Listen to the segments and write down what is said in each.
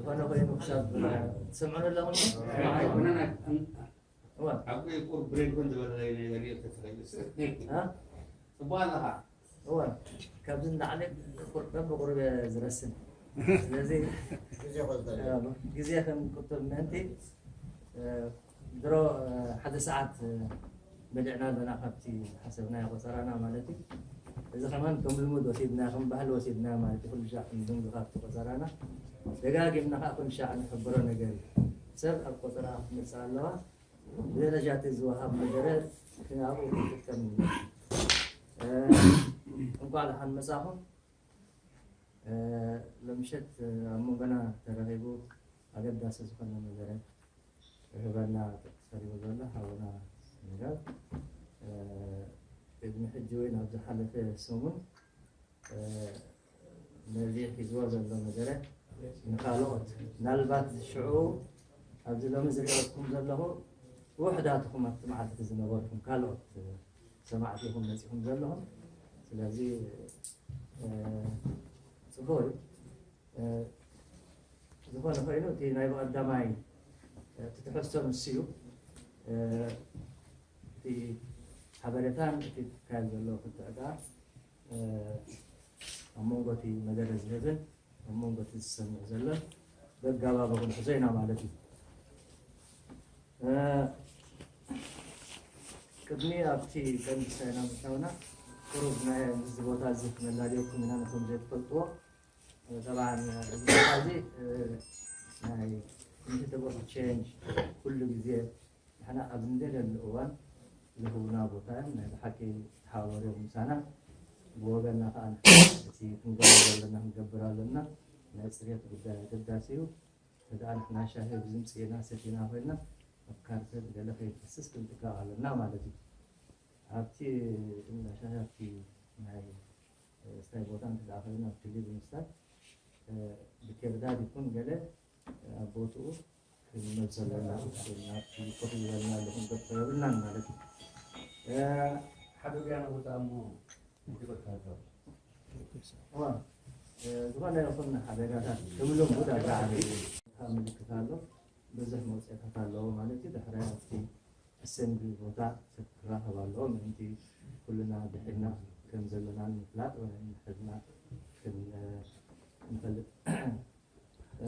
ዝኾነ ኮይኑ ክሳብ ትሰምዑ ኣለኹም። ኣይኮነን፣ ኣይ- እዋን ኣብ ቁሩብ ብሬን ኮን ዝበለ ነገር እዩ ተተኸይልስ። እ? ጽቡቕ ኣለኻ። እዋን ካብዚ ንላዕሊ ቁርጠብ ብቁሩብ እየ ዝረስን። ስለዚ ግዜ ቆልጠ እ፣ ግዜ ከም ቁጥብ ምእንቲ እ፣ ድሮ እ፣ ሓደ ሰዓት እ፣ በሊዕና ኣለና ካብቲ ሓሰብናዮ ቆጸራና ማለት እዩ። እዚ ከማን ከም ልሙድ ወሲድና ከም ባህሊ ወሲድና ማለት እዩ። ኩሉ ሻዕ ከም ልሙድ ካብቲ ቆጸራና ደጋጊምና ከዓ ኩሉ ሻዕ ንሕብሮ ነገር እዩ። ሰብ ኣብ ቆጸራ ክትመጽእ ኣለዋ። ብደረጃ እቲ ዝወሃብ መደረ ኣብኡ ክትጥቀም። እ፣ እንኳዕ ደሓን መጻኹም። እ፣ ሎምሸት ኣብ መንጎና ተረኺቡ ኣገዳሲ ዝኾነ መደረ ክህበና ተቐሪቡ ዘሎ ሓውና ሚራብ፣ እ፣ ቅድሚ ሕጂ ወይ ናብ ዝሓለፈ ሰሙን እ፣ ነዚ ሒዝዎ ዘሎ መደረ ንኻልኦት ምናልባት ሽዑ ኣብዚ ሎሚ ዝሪኦኩም ዘለኹ ውሕዳትኹም ኣብቲ መዓልቲ ዝነበርኩም ካልኦት ሰማዕቲ ኢኹም መፂኹም ዘለኹም። ስለዚ እ፣ ፅቡቅ እዩ። እ፣ ዝኾነ ኮይኑ እቲ ናይ ብቐዳማይ እቲ ትሕዝቶ ንሱ እዩ። እ፣ እቲ ሓበሬታን እቲ ክካየድ ዘለዎ ክትዕዳር እ፣ ኣብ መንጎ እቲ መደረ ዝህብን ኣብ መንጎ እቲ ዝሰምዕ ዘሎን በጋባቡ ክንሕዞ ኢና ማለት እዩ። እ፣ ቅድሚ ኣብቲ ቀንዲ ሳይና ምእታውና ቁሩብ ናይ ምስዚ ቦታ እዚ ክነላልየኩም ኢና ነቶም ዘይትፈልጥዎ። እ፣ ጠብዓን እዚ ቦታ እዚ እ፣ ናይ ኢንቪተብል ቼንጅ ኩሉ ግዜ ንሕና ኣብ ዝደለየሉ እዋን ዝህቡና ቦታ እዮም። ናይ ብሓቂ ተሓባበርዮም ምሳና። ብወገንና ከዓ ንሕና እቲ ክንገብሮ ዘለና ክንገብር ኣለና። ናይ ፅሬት ጉዳይ ኣገዳሲ እዩ። እንተ ደኣ ንሕና ሻሂ ኣብዚ ምፅእና ሰቲና ኮይንና ኣብ ካርተን ገለ ከይፈስስ ክንጥንቀቕ ኣለና ማለት እዩ። ኣብቲ እንዳ ሻሂ ኣብቲ ናይ ስታይ ቦታ እንተ ደኣ ኮይና ኣብቲ ሊቪንግ ስታይ ብኬርዳድ ይኹን ገለ ኣብ ቦትኡ ክንመልሰለና ናብቲ ኮፍ ዝበልናሉ ክንገብሮ የብልናን ማለት እዩ። እ፣ ሓደ ወያነ ቦታ እሞ እንዲበካታ እዋ፣ እ፣ ዝኾነ ይኹን ሓደጋታት ክብሎም ጉዳት ዝዓበየ ምልክት ኣሎ። ብዙሕ መውፅኢታት ኣለዎ ማለት እዩ። ድሕሪ ኣብቲ ኣሰምብሊ ቦታ ሰብ ክራኸብ ኣለዎ ምእንቲ ኩልና ድሒና ከም ዘለና ንምፍላጥ ወይ ምሕዝና ክን-፣ ንፈልጥ። እ፣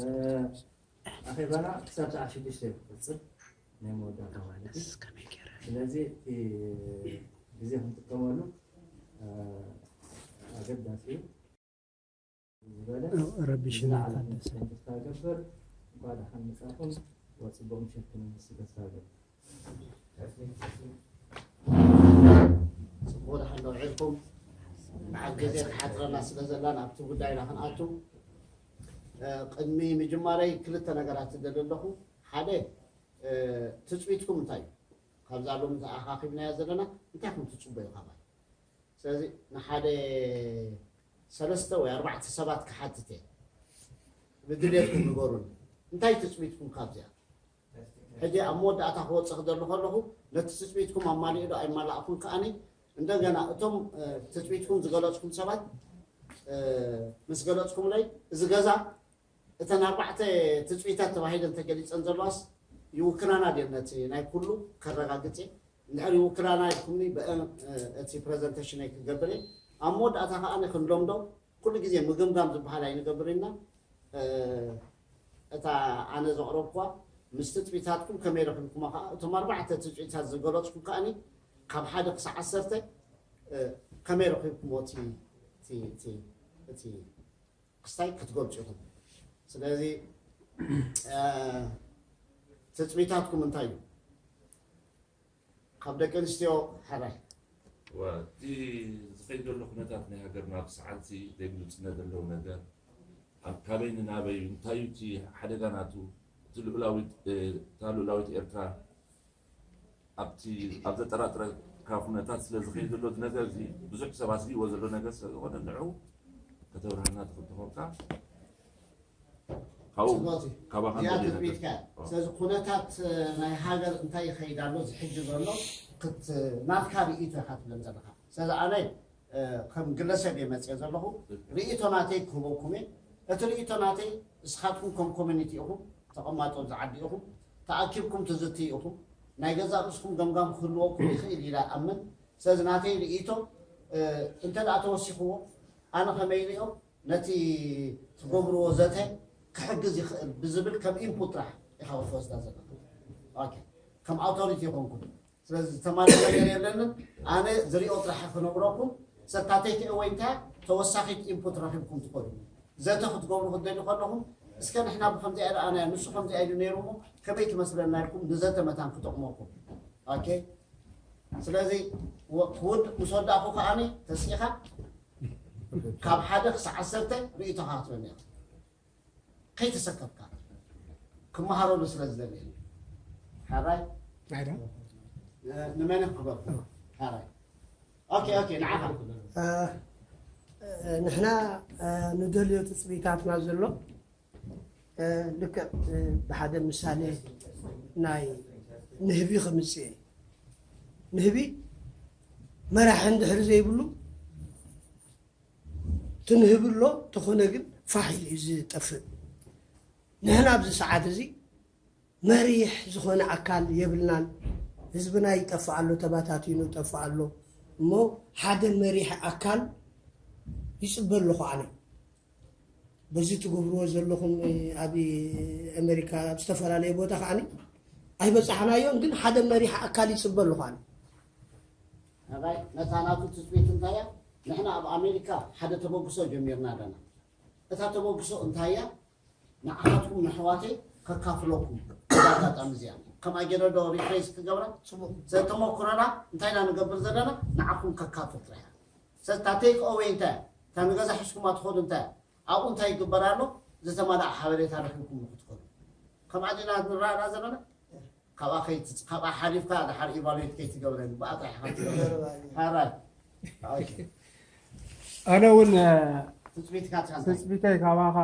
ኣኼባና ክሳብ ሰዓት ሽዱሽተ እዩ ክቕጽል ናይ መወዳእታ ማለት እዩ። ስለዚ እቲ ግዜ ክንጥቀመሉ እ፣ ኣገዳሲ እዩ። ዝበለ ረቢሽና ዝለዓለ ታደሰ ተስፋ ገብር እንኳዕ ደሓን መጻኹም። ወጽቡቕ ምሸት ክንምስ ተስፋ ገብር። ጽቡቕ ደሓን ዶ ውዒልኩም? መዓት ግዜ ክሓጽረና ስለ ዘላ ናብቲ ጉዳይና ክንኣቱ። እ፣ ቅድሚ ምጅማረይ ክልተ ነገራት ዝደሊ ኣለኹ። ሓደ፣ እ፣ ትጽቢትኩም እንታይ እዩ? ካብዛ ሎሚ ተኣኻኺብናዮ ዘለና እንታይ ከም ትጽበዩ ካባይ? ስለዚ ንሓደ ሰለስተ ወይ ኣርባዕተ ሰባት ክሓትት እየ። ብድሌትኩም ንገሩኒ። እንታይ ትጽቢትኩም ካብዚኣ? ሕጂ ኣብ መወዳእታ ክወጽእ ክደሊ ከለኹ ነቲ ትጽቢትኩም ኣማሊኡ ዶ ኣይማላእኩን ከኣኒ እንደገና እቶም፣ እ፣ ትጽቢትኩም ዝገለጽኩም ሰባት፣ እ፣ ምስ ገለጽኩምለይ እዚ ገዛ እተን ኣርባዕተ ትጽቢታት ተባሂለን ተገሊጸን ዘለዋስ ይውክላና ድየን ነቲ ናይ ኩሉ ከረጋግጽ እየ። እንድሕር ይውክላና ኢልኩምኒ ብአ-፣ እ፣ እቲ ፕረዘንቴሽነይ ክገብር እየ። ኣብ መወዳእታ ከኣ ክንለምዶ ኩሉ ግዜ ምግምጋም ዝበሃል ኣይንገብር ኢና። እ፣ እታ ኣነ ዘቕረብኩዋ ምስ ትጽቢታትኩም ከመይ ረኺብኩሞ ከኣ እቶም ኣርባዕተ ትጽቢታት ዝገለጽኩ ከኣኒ ካብ ሓደ ክሳዕ ዓሰርተ፣ እ፣ ከመይ ረኺብኩሞ እቲ፣ እቲ፣ እቲ፣ እቲ ክስታይ ክትገልጹ ኢኹም። ስለዚ፣ እ፣ ትጽቢታትኩም እንታይ እዩ? ካብ ደቂ ኣንስትዮ ሕራይ። እዋ፣ እቲ ዝኸይድ ዘሎ ኩነታት ናይ ሃገርና ብሰዓልቲ ዘይግልጽነት ዘለዎ ነገር ኣብ ካበይ ንናበይ እዩ? እንታይ እዩ እቲ ሓደጋ ናቱ? እቲ ልኡላዊት፣ እ፣ እታ ልኡላዊት ኤርትራ ኣብቲ፣ ኣብ ዘጠራጥረካ ኩነታት ስለ ዝኸይድ ዘሎ እዚ ነገር እዚ ብዙሕ ሰባት ዝሪእዎ ዘሎ ነገር ስለ ዝኾነ ንዑ ከተብርሃልና ትኽእል ተኾንካ ካብኡ ጽቡቕ እዩ። ካባኻ እዚኣ ንደልዮ ነገር። ትጽቢትካ እያ። ስለዚ ኩነታት ናይ ሃገር እንታይ ይኸይድ ኣሎ፣ እዚ ሕጂ ዘሎ ክት-፣ ናትካ ርእይቶ ኢኻ ትብለን ዘለኻ። ስለዚ ኣነ፣ እ፣ ከም ግለሰብ እየ መጽየ ዘለኹ። ርእይቶ ናተይ ክህበኩም እየ። እቲ ርእይቶ ናተይ፣ ንስኻትኩም ከም ኮሚኒቲ ኢኹም፣ ተቐማጦ ኣብዚ ዓዲ ኢኹም፣ ተኣኪብኩም ትዝትዩ ኢኹም። ናይ ገዛእ ርእስኩም ገምጋም ክህልወኩም ይኽእል ኢለ እኣምን። ስለዚ ናተይ ርእይቶ፣ እ፣ እንተ ደኣ ተወሲኽዎ፣ ኣነ ከመይ ይርእዮ፣ ነቲ ትገብርዎ ዘተ ክሕግዝ ይኽእል ብዝብል ከም ኢንፑት ጥራሕ ኢኻ ክትወስዳ ዘለካ። ኦኬ። ከም ኣውቶሪቲ ይኾንኩም። ስለዚ ዝተማልእ ነገር የለንን። ኣነ ዝሪኦ ጥራሕ ክነግረኩም። ሰታ ቴክ ኣወይ እንታይ ተወሳኺት ኢንፑት ረኺብኩም ትኸዱ። ዘተ ክትገብሩ ክትደልዩ ከለኹም፣ እስከ ንሕና ብኸምዚ ኣይረኣናዮ፣ ንሱ ከምዚ ኣይሉ ነይሩ እሞ ከመይ ትመስለና ኢልኩም ንዘተ መታን ክጠቕመኩም። ኦኬ። ስለዚ ወ-፣ ክውድ-፣ ምስ ወዳእኹ ከኣኒ ተስኢኻ ካብ ሓደ ክሳዕ ዓሰርተ ርእይቶኻ ክትበኒ ኢኻ። ከይተሰከፍካ ክመሃረሉ ስለ ዝደሊ። ሓራይ? ኣይዳ? እ፣ ንመን ክበኩ? ሓራይ። ኦኬ፣ ኦኬ፣ ንዓኻ። እ፣ እ፣ ንሕና፣ እ፣ ንደልዮ ትጽቢታትና ዘሎ፣ እ፣ ልክዕ፣ እ፣ ብሓደ ምሳሌ ናይ ንህቢ ክምጽእ እየ። ንህቢ መራሒ እንድሕሪ ዘይብሉ ትንህብሎ ተኾነ ግን ፋሕ ኢሉ እዩ ዝጠፍእ። ንሕና ኣብዚ ሰዓት እዚ መሪሕ ዝኾነ ኣካል የብልናን። ህዝብና ይጠፍእ ኣሎ፣ ተባታቲኑ ይጠፍእ ኣሎ። እሞ ሓደ መሪሕ ኣካል ይጽበ ኣለኹ ኣነ። በዚ ትገብርዎ ዘለኹም፣ እ፣ ኣብ ኣሜሪካ፣ ኣብ ዝተፈላለየ ቦታ ከዓኒ ኣይበጻሕናዮን፣ ግን ሓደ መሪሕ ኣካል ይጽበ ኣለኹ ኣነ። ኣባይ፣ ነታ ናቱ ትጽቢት እንታይ እያ? ንሕና ኣብ ኣሜሪካ ሓደ ተበግሶ ጀሚርና ኣለና። እታ ተበግሶ እንታይ እያ? ንዓኻትኩም ንኣሕዋተይ ከካፍለኩም። እዛ ኣጋጣሚ እዚኣ ከምኣ ገይረ ዶ ሪፍሬዝ ክገብራ? ጽቡቕ። ዘተመኩረና እንታይ ኢና ንገብር ዘለና? ንዓኹም ከካፍል ጥራሕ እያ። ስለዚ እታ ቴክ ኣወይ እንታይ እያ? እታ ንገዛ ሒዝኩማ ትኸዱ እንታይ እያ? ኣብኡ እንታይ ይግበር ኣሎ? ዝተማልኣ ሓበሬታ ረኺብኩም ክትከዱ። ከምኣ ዲና ንረኣና ዘለና? ካብኣ ከይት-፣ ካብኣ ሓሊፍካ ድሓር ኢቫሉዌት ከይትገብረኒ፣ ብኣ ጥራሕ ኢኻ ትገብረኒ። ሓራይ። ኦኬ። ኣነ እውን፣ እ፣ ትጽቢትካ ትሓንታይ? ትጽቢተይ ካባኻ፣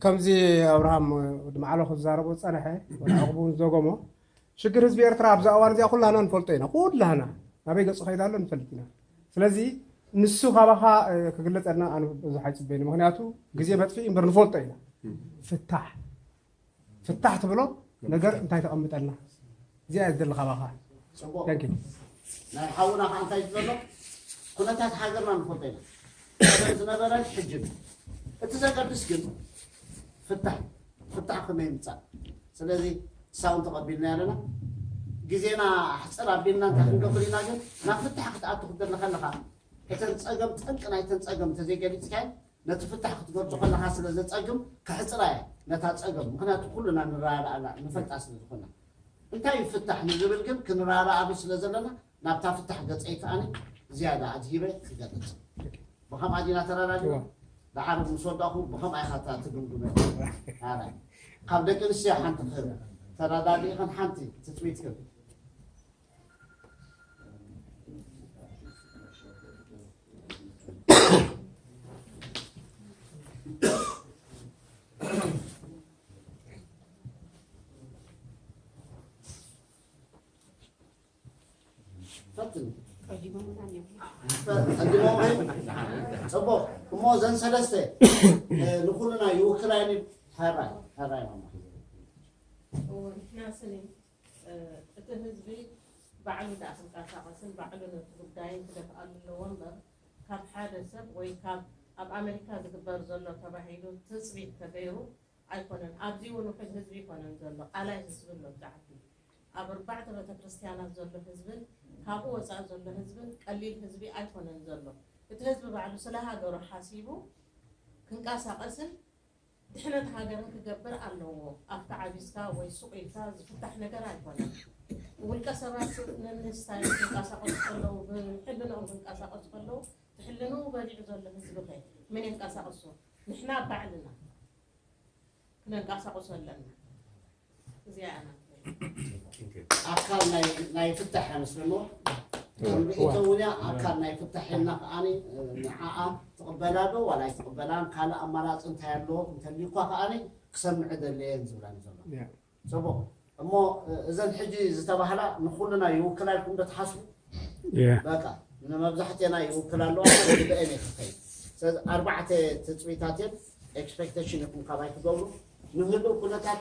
ከምዚ ኣብርሃም ወዲ ማዕሎ ክዛረቦ ዝጸንሐ፣ ወዲ ዕቕቡ እውን ዝደገሞ፣ ሽግር ህዝቢ ኤርትራ ኣብዛ እዋን እዚኣ ኩላህና ንፈልጦ ኢና። ኩላህና ናበይ ገጹ ከይዳ ኣሎ ንፈልጥ ኢና። ስለዚ ንሱ ካባኻ፣ እ፣ ክግለጸልና ኣነ ብዙሕ ኣይጽበይን። ምኽንያቱ ግዜ መጥፍኢ እምበር ንፈልጦ ኢና። ፍታሕ ፍታሕ ትብሎ ነገር እንታይ ተቐምጠልና? እዚኣ እያ ዝደሊ ካባኻ። ጽቡቕ። Thank you። ናይ ሓውና ከኣ እንታይ ዝብሎ? ኩነታት ሃገርና ንፈልጦ ኢና። ቀደም ዝነበረን ሕጅን። እቲ ዘገድስ ግን ፍታሕ፣ ፍታሕ ከመይ ይምጻእ? ስለዚ እሳ እውን ተቐቢልና ኣለና። ግዜና ኣሕጽር ኣቢልና እንታይ ክንገብር ኢና ግን ናብ ፍታሕ ክትኣቱ ክትደሊ ከለኻ እተን ጸገም፣ ጠንቂ ናይተን ጸገም እንተዘይገሊጽካየን ነቲ ፍታሕ ክትገልጾ ከለኻ ስለ ዘጸግም ከሕጽራ እየ ነታ ጸገም። ምኽንያቱ ኩልና ንረዳዳኣላ ንፈልጣ ስለ ዝኾና። እንታይ እዩ ፍታሕ ንዝብል ግን ክንረዳዳኣሉ ስለ ዘለና ናብታ ፍታሕ ገጸይ ከኣኒ ዝያዳ ኣድሂበ ክገልጽ። ብኸምኣ ዲና ተረዳዲና? እዋ። ደሓር ምስ ወዳእኹ ብኸምኣ ኢኻ እታ ትግምግመ። ኣራይ። ካብ ደቂ ኣንስትዮ ሓንቲ ክህብ። ተረዳዲእኽን ሓንቲ ትጽቢትክን። ፈትን። ቀዲሞምና እዮም። ፈ-፣ ቀዲሞም እዮም። ጽቡቕ። እሞ እዘን ሰለስተ፣ እ፣ ንኹልና ይውክላ እዮም። ሕራይ፣ ሕራይ ማማ። እዎ፣ ንሕና ስኒ፣ እ፣ እቲ ህዝቢ ባዕሉ ደኣ ክንቀሳቐስን ባዕሉ ነቲ ጉዳይን ክደፍኣሉ ኣለዎ እምበር፣ ካብ ሓደ ሰብ ወይ ካብ ኣብ ኣሜሪካ ዝግበር ዘሎ ተባሂሉ ትጽቢት ተገይሩ ኣይኮነን። ኣብዚ እውን ውሑድ ህዝቢ ኣይኮነን ዘሎ፣ ቃላይ ህዝቢ ኣሎ ኣብዚ ዓዲ። ኣብ ኣርባዕተ ቤተ ክርስቲያናት ዘሎ ህዝብን ካብኡ ወጻኢ ዘሎ ህዝብን ቀሊል ህዝቢ ኣይኮነን ዘሎ። እቲ ህዝቢ ባዕሉ ስለ ሃገሩ ሓሲቡ ክንቀሳቐስን ድሕነት ሃገርን ክገብር ኣለዎ። ኣብቲ ዓቢስካ ወይ ሱቕ ኢልካ ዝፍታሕ ነገር ኣይኮነን። ውልቀ ሰባት ነንስታይል ክንቀሳቐሱ ከለዉ፣ ብሕልንኦም ክንቀሳቐሱ ከለዉ፣ እቲ ሕልንኡ በሊዑ ዘሎ ህዝቢ ኸ መን የንቀሳቕሶ? ንሕና ባዕልና። ክነንቀሳቕሶ ኣለና። እዚኣ እያ ናተይ። ኣካል ናይ፣ ናይ ፍታሕ እያ መስለሞ። ከም ሪኢቶ እውን እያ፣ ኣካል ናይ ፍታሕ ኢልና ከኣኒ፣ ንዓኣ ትቕበላ ዶ ዋላ ኣይትቕበላን፣ ካልእ ኣማራፂ እንታይ ኣለዎ እንተልዩ እኳ ከኣኒ ክሰምዕ ደለየን ዝብላን ዘሎ። ያ። ጽቡቕ። እሞ እዘን ሕጂ ዝተባህላ ንኹልና ይውክላ ኢልኩም ዶ ትሓስቡ? ያ። በቃ ንመብዛሕትና ይውክላ ኣለዋ፣ ብአይነ ክኸይድ። ስለዚ ኣርባዕተ ትጽቢታት እየን። ኤክስፔክቴሽን ኢኹም ካባይ ትገብሩ። ንህልው ኩነታት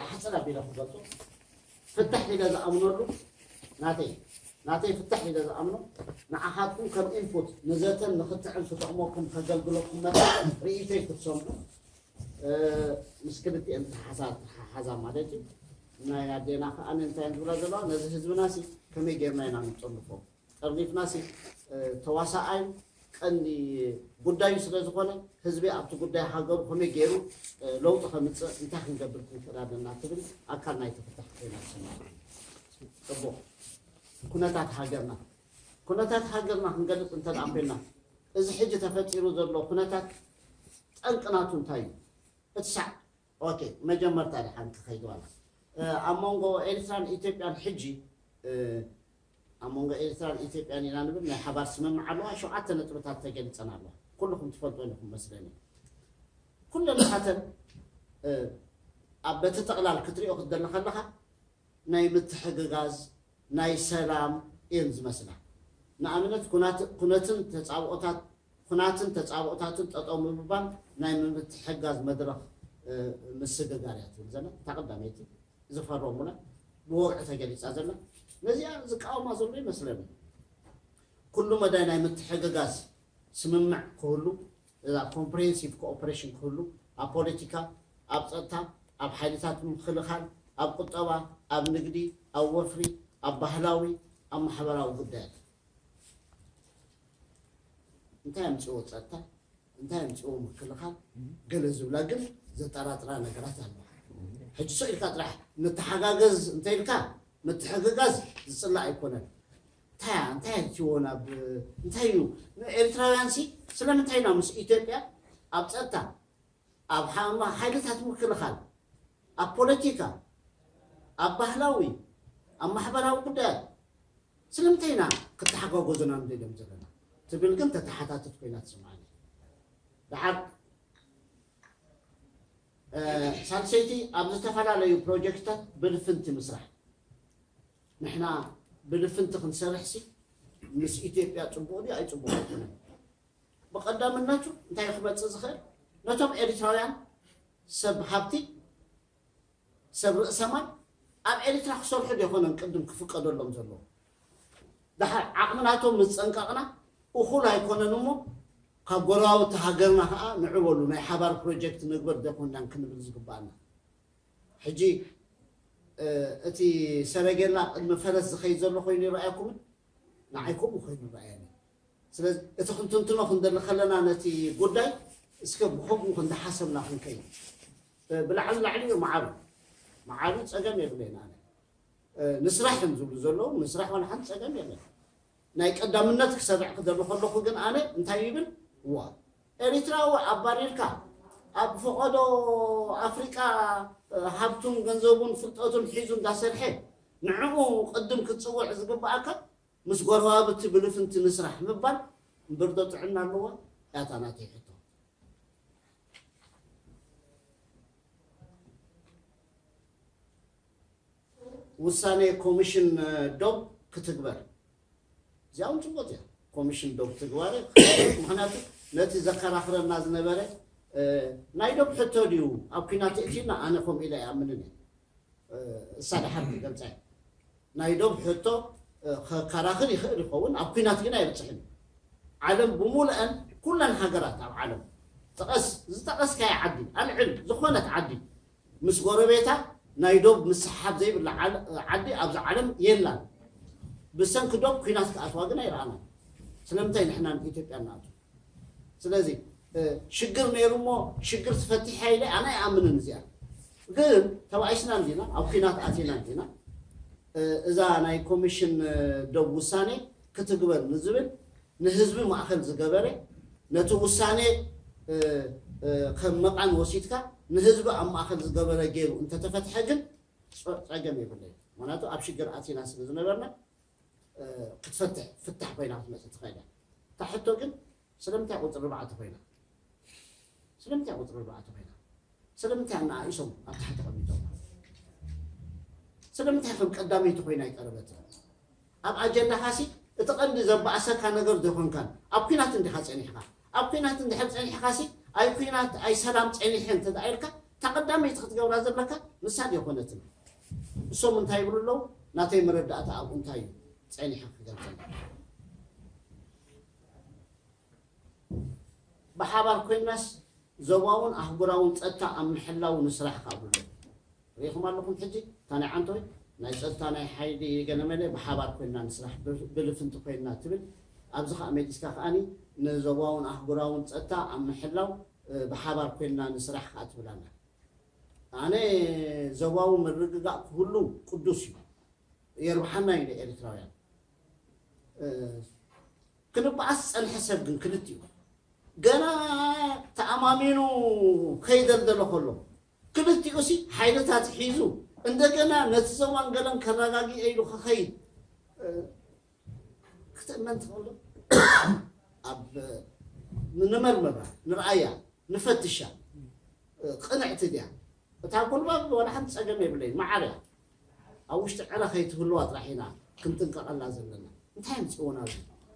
ኣሕፅር ኣቢለ ክገልፁ፣ ፍትሕ ኢለ ዝኣምነሉ፣ ናተይ ናተይ ፍትሕ ኢለ ዝኣምኖ፣ ንዓኻትኩም ከም ኢንፑት ንዘተን ንክትዕን ክጠቕመኩም ከገልግለኩም መጠን ርእይቶይ ክትሰምዑ፣ ምስ ክልቲኤን ተሓሓዛ ማለት እዩ። ናይ ኣዴና ከዓ እንታይ ዝብላ ዘለዋ፣ ነዚ ህዝብና ሲ ከመይ ጌርና ኢና ንጠልፎ፣ ጠርኒፍና ሲ ተዋሳኣይ ቀንዲ ጉዳዩ ስለ ዝኾነ፣ ህዝቢ ኣብቲ ጉዳይ ሃገሩ ከመይ ገይሩ ለውጢ ከምፅእ፣ እንታይ ክንገብር ክንክእል ኣለና ትብል ኣካል ናይ ተፈታሒ ኮይና ትስማዕ። ፅቡቕ። ኩነታት ሃገርና ኩነታት ሃገርና ክንገልፅ እንተ ደኣ ኮይና፣ እዚ ሕጂ ተፈጢሩ ዘሎ ኩነታት ጠንቂ ናቱ እንታይ እዩ? እቲ ሳዕ ኦኬ፣ መጀመርታ ደሓን ክኸይድ ዋላ ኣብ መንጎ ኤርትራን ኢትዮጵያን ሕጂ ኣብ መንጎ ኤርትራን ኢትዮጵያን ኢና ንብል ናይ ሓባር ስምምዕ ኣለዋ። ሸውዓተ ነጥብታት ተገሊፀን ኣለዋ። ኩልኹም ትፈልጦ ኢኹም መስለኒ። ኩለን ናተን ኣብ በቲ ጠቕላል ክትሪኦ ክትደሊ ከለኻ ናይ ምትሕግጋዝ ናይ ሰላም እየን ዝመስላ። ንኣብነት ኩናትን ተፃብኦታት ኩናትን ተፃብኦታትን ጠጠው ምብባል ናይ ምምትሕጋዝ መድረኽ ምስግጋር እያ ትብል ዘላ እታ ቀዳመይቲ ዝፈረሙላ ብወግዒ ተገሊፃ ዘላ። ነዚኣ ዝቃወማ ዘሎ ይመስለኒ። ኩሉ መዳይ ናይ ምትሕግጋዝ ስምምዕ ክህሉ፣ እዛ ኮምፕሬሄንሲቭ ኮኦፕሬሽን ክህሉ፣ ኣብ ፖለቲካ፣ ኣብ ፀጥታ፣ ኣብ ሓይልታት ምክልኻል፣ ኣብ ቁጠባ፣ ኣብ ንግዲ፣ ኣብ ወፍሪ፣ ኣብ ባህላዊ፣ ኣብ ማሕበራዊ ጉዳያት። እንታይ ኣምፅዎ ፀጥታ፣ እንታይ ኣምፅዎ ምክልኻል፣ ገለ ዝብላ ግን ዘጠራጥራ ነገራት ኣለዋ። ሕጂ ሰው ኢልካ ጥራሕ ንተሓጋገዝ እንተ ኢልካ ምትሕግጋዝ ዝፅላእ ኣይኮነን። እንታይ እንታይ ትዎ ናብ እንታይ እዩ? ኤርትራውያን ሲ ስለምንታይ ኢና ምስ ኢትዮጵያ ኣብ ፀጥታ፣ ኣብ ሓይልታት ምክልኻል፣ ኣብ ፖለቲካ፣ ኣብ ባህላዊ፣ ኣብ ማሕበራዊ ጉዳያት ስለምንታይ ኢና ክተሓጋገዙና ንደልዮም ዘለና ትብል ግን ተተሓታትት ኮይና ትስምዓኒ። ደሓር ሳልሰይቲ ኣብ ዝተፈላለዩ ፕሮጀክትታት ብልፍንቲ ምስራሕ። ንሕና ብልፍንቲ ክንሰርሕ ሲ ምስ ኢትዮጵያ ፅቡቕ ድዩ ኣይፅቡቕ ኣይኮነን። ብቐዳምነቱ እንታይ ክመፅእ ዝኽእል ነቶም ኤርትራውያን ሰብ ሃብቲ ሰብ ርእሰማል ኣብ ኤርትራ ክሰርሑ ዶ ይኾነን ቅድም ክፍቀደሎም ዘለዎ? ደሓር ዓቕሚ ናቶም ምስ ፀንቀቕና እኹል ኣይኮነን እሞ ካብ ጎረባብቲ ሃገርና ከዓ ንዑ በሉ ናይ ሓባር ፕሮጀክት ንግበር ዶ ይኮንናን ክንብል ዝግባኣና። ሕጂ እቲ ሰረጌላ ቅድሚ ፈረስ ዝኸይድ ዘሎ ኮይኑ ይረኣየኩምን ንዓይ ከምኡ ኮይኑ ይረኣየኒ። ስለዚ እቲ ክንትንትኖ ክንደሊ ከለና ነቲ ጉዳይ እስከ ብከምኡ ክንዳሓሰብና ክንከይድ ብላዕሊ ላዕሊ እዩ መዓሩ መዓሩ ፀገም የብለይን ኣነ። ንስራሕ እዮም ዝብሉ ዘለዉ፣ ንስራሕ ዋላ ሓንቲ ፀገም የለን። ናይ ቀዳምነት ክሰርዕ ክደሊ ከለኹ ግን ኣነ እንታይ ይብል? እዋ ኤሪትራዊ ኣባሪርካ ኣብ ፈቐዶ ኣፍሪቃ ሃብቱን ገንዘቡን ፍልጠቱን ሒዙ እንዳሰርሐ ንዕኡ ቅድም ክትፅውዕ ዝግበኣካ ምስ ጎረባብቲ ብልፍንቲ ንስራሕ ምባል እምበር ዶ ጥዕና ኣለዋ? ያታ ናተይ ሕቶ። ውሳኔ ኮሚሽን ዶብ ክትግበር እዚኣ እውን ፅቡቅ እያ። ኮሚሽን ዶብ ትግባረ ምክንያቱ ነቲ ዘከራክረና ዝነበረ ናይ ዶብ ሕቶ ድዩ ኣብ ኩናት እቲና ኣነ ከምኡ ኢለ ኣይኣምንን እየ። እሳ ድሓር ክገልፃ እየ። ናይ ዶብ ሕቶ ከከራክር ይኽእል ይኸውን ኣብ ኩናት ግን ኣይብፅሕን እዩ። ዓለም ብሙሉአን ኩለን ሃገራት ኣብ ዓለም ጥቐስ ዝጠቐስካዮ ዓዲ ኣልዕል ዝኾነት ዓዲ ምስ ጎረቤታ ናይ ዶብ ምስሓብ ዘይብላ ዓዲ ኣብዚ ዓለም የላን። ብሰንኪ ዶብ ኩናት ክኣትዋ ግን ኣይረኣናን። ስለምንታይ ንሕና ንኢትዮጵያ ንኣቱ? ስለዚ ሽግር ነይሩ እሞ ሽግር ትፈቲሕ ኢለ ኣነ ኣይኣምንን። እዚኣ ግን ተባኢስና እንዲና ኣብ ኩናት ኣቲና እንዲና እዛ ናይ ኮሚሽን ዶብ ውሳኔ ክትግበር ንዝብል ንህዝቢ ማእኸል ዝገበረ ነቲ ውሳኔ ከም መቓን ወሲድካ ንህዝቢ ኣብ ማእኸል ዝገበረ ገይሩ እንተተፈትሐ ግን ፀገም የብለይ። ምክንያቱ ኣብ ሽግር ኣቲና ስለ ዝነበርና ክትፈትሕ ፍታሕ ኮይና ክትመፅእ ትኽእል እያ። እታ ሕቶ ግን ስለምንታይ ቁፅሪ ኣርባዕተ ኮይና? ስለምንታይ ቁፅሪ ኣርባዕተ ኮይና? ስለምንታይ ኣነኣኢሶም ኣብ ታሕቲ ቀሚጦም? ስለምንታይ ከም ቀዳመይቲ ኮይና ኣይቀረበትን? ኣብ ኣጀንዳኻሲ እቲ ቀንዲ ዘባእሰካ ነገር ዘይኮንካን ኣብ ኩናት እንዲኻ ፀኒሕካ። ኣብ ኩናት እንድሕር ፀኒሕካሲ ኣይ ኩናት ኣይ ሰላም ጸኒሐ እንተ ደኣ ኢልካ፣ እታ ቀዳመይቲ ክትገብራ ዘለካ ንሳ ድየኮነትን? እሶም እንታይ ይብሉ ኣለዉ? ናተይ መረዳእታ ኣብኡ እንታይ እዩ ጸኒሐ ክገልጸልካ? ብሓባር ኮይናስ ዞባውን ኣህጉራውን ጸጥታ ኣብ ምሕላው ንስራሕ ካብ ኣሎ ርኢኹም ኣለኹም። ሕጂ እታ ናይ ዓንቶይ ናይ ጸጥታ ናይ ሓይሊ ገለመለ ብሓባር ኮይና ንስራሕ፣ ብልፍንቲ ኮይና ትብል። ኣብዚ ከዓ መሊስካ ከዓኒ ንዞባውን ኣህጉራውን ጸጥታ ኣብ ምሕላው ብሓባር ኮይና ንስራሕ ከዓ ትብል ኣላ። ኣነ ዞባዊ ምርግጋእ ክህሉ ቅዱስ እዩ፣ የርብሓና እዩ ንኤርትራውያን። ክንበኣስ ዝጸንሐ ሰብ ግን ክልቲኡ ገና ተኣማሚኑ ከይደልደሎ ከሎ፣ ክልቲኡ ሲ ሓይልታት ሒዙ እንደገና ነቲ ዞባን ገለን ከረጋግእ ኢሉ ክኸይድ ክትእመን ትኽእል ዶ? ኣብ ንመርምራ፣ ንርኣያ፣ ንፈትሻ። ቅንዕቲ ድያ? እታ ጉልባብ ዋላ ሓንቲ ጸገም የብለይ፣ መዓር እያ። ኣብ ውሽጢ ዕረ ከይትህልዋ ጥራሕ ኢና ክንጥንቀቐላ ዘለና። እንታይ ኣምጽእዎና እዚ?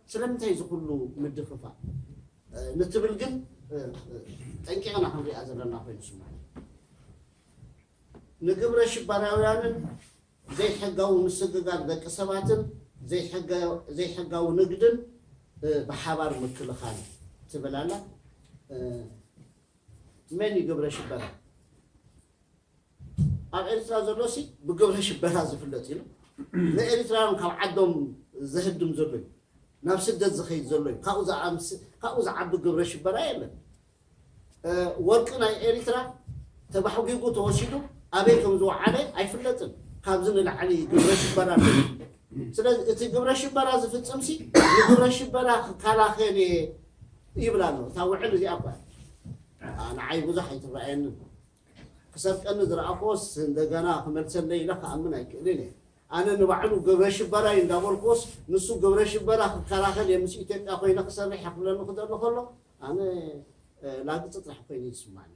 ስለምንታይ እዚ ኩሉ ምድፍፋእ? ንትብል ግን ጠንቂቕና ክንሪኣ ዘለና ኮይኑ ስምዓኒ። ንግብረ ሽበራውያንን ዘይሕጋዊ ምስግጋር ደቂ ሰባትን ዘይሕጋዊ ንግድን ብሓባር ምክልኻል ትብል ኣላ። መን እዩ ግብረ ሽበራ? ኣብ ኤርትራ ዘሎ ሲ ብግብረ ሽበራ ዝፍለጥ እዩ። ንኤርትራውያን ካብ ዓዶም ዘህድም ዘሎ እዩ፣ ናብ ስደት ዝኸይድ ዘሎ እዩ። ካብኡ ዝኣምስ-፣ ካብኡ ዝዓቢ ግብረ ሽበራ የለን። እ፣ ወርቂ ናይ ኤርትራ ተባሕጒጉ ተወሲዱ ኣበይ ከም ዝወዓለ ኣይፍለጥን። ካብዚ ንላዕሊ ግብረ ሽበራ ኣሎ። ስለዚ እቲ ግብረ ሽበራ ዝፍጽም ሲ ንግብረ ሽበራ ክከላኸል እየ ይብል ኣሎ። እታ ውዕል እዚኣ እኳ ኣ፣ ንዓይ ብዙሕ ኣይትረኣየንን። ክሰርቀኒ ዝረኣኽዎስ እንደገና ክመልሰለይ ኢለ ክኣምን ኣይክእልን እየ። ኣነ ንባዕሉ ግብረ ሽበራ እዩ እንዳበልክዎስ፣ ንሱ ግብረ ሽበራ ክከላኸል እየ ምስ ኢትዮጵያ ኮይነ ክሰርሕ እየ ክብለኒ ክደሎ ከሎ፣ ኣነ፣ እ፣ ላግጺ ጥራሕ ኮይኑ ይስማዕኒ።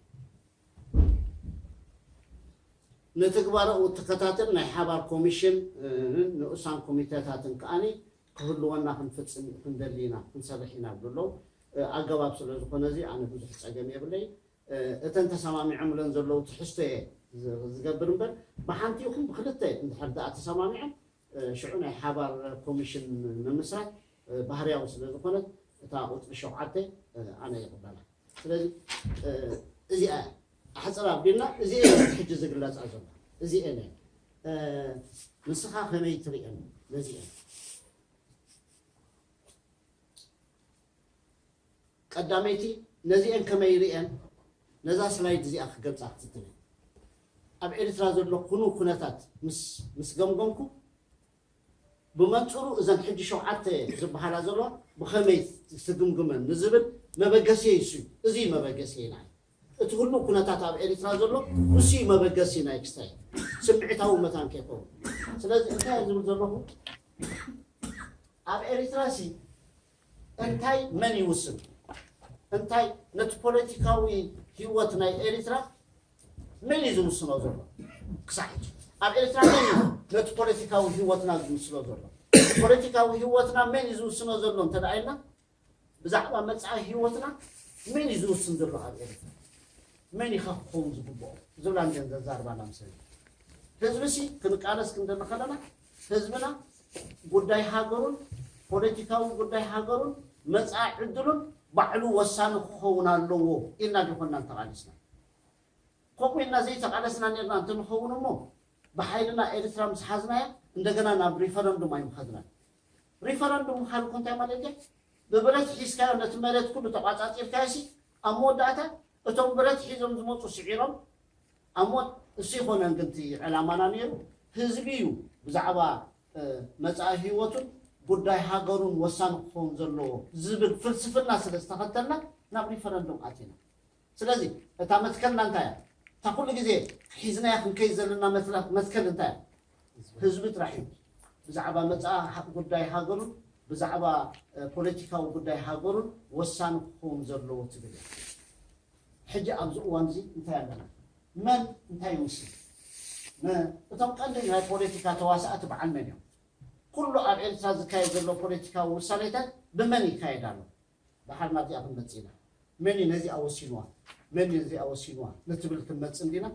ንትግባረኡ እትከታተል ናይ ሓባር ኮሚሽን፣ እ፣ ንኡሳን ኮሚቴታትን ከኣኒ ክህልወና ክንፍጽም ክንደሊ ኢና፣ ክንሰርሕ ኢና ይብሉ ኣለዉ። እ፣ ኣገባብ ስለ ዝኾነ እዚ ኣነ ብዙሕ ጸገም የብለይ። እ፣ እተን ተሰማሚዖምለን ዘለዉ ትሕዝቶ እየ ዝ-፣ ዝገብር እምበር፣ ብሓንቲ ይኹን ብክልተ እንድሕር ደኣ ተሰማሚዖም፣ እ፣ ሽዑ ናይ ሓባር ኮሚሽን ምምስራት፣ እ፣ ባህርያዊ ስለ ዝኾነት፣ እታ ቁጽሪ ሸውዓተ፣ እ፣ ኣነ ይቕበላ። ስለዚ፣ እ፣ እዚኣ እያ። ኣሕጽር ኣቢልና፣ እዚኤን ሕጂ ዝግለጻ ዘሎ። እዚኤን እየን። እ፣ ንስኻ ከመይ ትርእየን ነዚኤን? ቀዳመይቲ፣ ነዚኤን ከመይ ይርእየን? ነዛ ስላይድ እዚኣ ክገልጻ ክትትል እየ። ኣብ ኤርትራ ዘሎ ኩኑ ኩነታት ምስ፣ ምስ ገምገምኩ፣ ብመንጽሩ እዘን ሕጂ ሸውዓተ ዝበሃላ ዘለዋ ብኸመይ ትግምግመን ንዝብል መበገሲ እዩ። እዚ እዩ መበገሲ ናይ እቲ ኩሉ ኩነታት ኣብ ኤርትራ ዘሎ፣ ንሱ እዩ መበገሲ ናይ ክስታይ። ስምዒታዊ መታን ከይከውን። ስለዚ እንታይ እየ ዝብል ዘለኹ? ኣብ ኤርትራ ሲ እንታይ መን ይውስን? እንታይ ነቲ ፖለቲካዊ ህይወት ናይ ኤርትራ መን እዩ ዝውስኖ ዘሎ? ክሳዕ ሕጂ ኣብ ኤርትራ መን እዩ ነቲ ፖለቲካዊ ህይወትና ዝውስኖ ዘሎ? ፖለቲካዊ ህይወትና መን እዩ ዝውስኖ ዘሎ እንተ ደኣ ኢልና፣ ብዛዕባ መጻኢ ህይወትና መን እዩ ዝውስን ዘሎ ኣብ ኤርትራ? መን እዩ ከ ክኸውን ዝግብኦ? ዝብላ እንድየን ዘዛርባና ምስ ህዝቢ። ህዝቢ ሲ ክንቃለስ ክንደሊ ከለና፣ ህዝብና ጉዳይ ሃገሩን ፖለቲካዊ ጉዳይ ሃገሩን መጻኢ ዕድሉን ባዕሉ ወሳኒ ክኸውን ኣለዎ ኢልና ዲኾንና እንተቓሊስና? ከምኡ ኢልና ዘይተቓለስና ነርና እንተንኸውን እሞ፣ ብሓይልና ኤርትራ ምስ ሓዝናያ፣ እንደገና ናብ ሪፈረንዱም ኣይምኸድናን። ሪፈረንዱም ምኻድ እኮ እንታይ ማለት እዩ? ብብረት ሒዝካዮ ነቲ መሬት ኩሉ ተቋጻጺርካዮ ሲ፣ ኣብ መወዳእታ እቶም ብረት ሒዞም ዝመጹ ስዒሮም፣ ኣብ ሞት እሱ ይኾነን ግን እቲ ዕላማና ነይሩ፣ ህዝቢ እዩ ብዛዕባ፣ እ፣ መጻኢ ህይወቱን ጉዳይ ሃገሩን ወሳኒ ክኸውን ዘለዎ ዝብል ፍልስፍና ስለ ዝተኸተልና ናብ ሪፈረንዱም ኣቲና። ስለዚ እታ መትከልና እንታይ እያ? እታ ኩሉ ግዜ ሒዝናያ ክንከይድ ዘለና መትላ-፣ መትከል እንታይ እያ? ህዝቢ ጥራሕ እዩ። ብዛዕባ መጻኢ ሃ-፣ ጉዳይ ሃገሩን ብዛዕባ፣ እ፣ ፖለቲካዊ ጉዳይ ሃገሩን ወሳኒ ክኸውን ዘለዎ ትብል እያ። ሕጂ ኣብዚ እዋን እዚ እንታይ ኣለና? መን እንታይ ይውስን? መ-፣ እቶም ቀንዲ ናይ ፖለቲካ ተዋሳእቲ በዓል መን እዮም? ኩሉ ኣብ ኤርትራ ዝካየድ ዘሎ ፖለቲካዊ ውሳኔታት ብመን ይካየድ ኣሎ? ደሓር ናብዚኣ ክንመጽእ ኢና። መን እዩ ነዚኣ ወሲንዋ፣ መን እዩ ነዚኣ ወሲንዋ ንትብል ክንመጽእ እንዲና።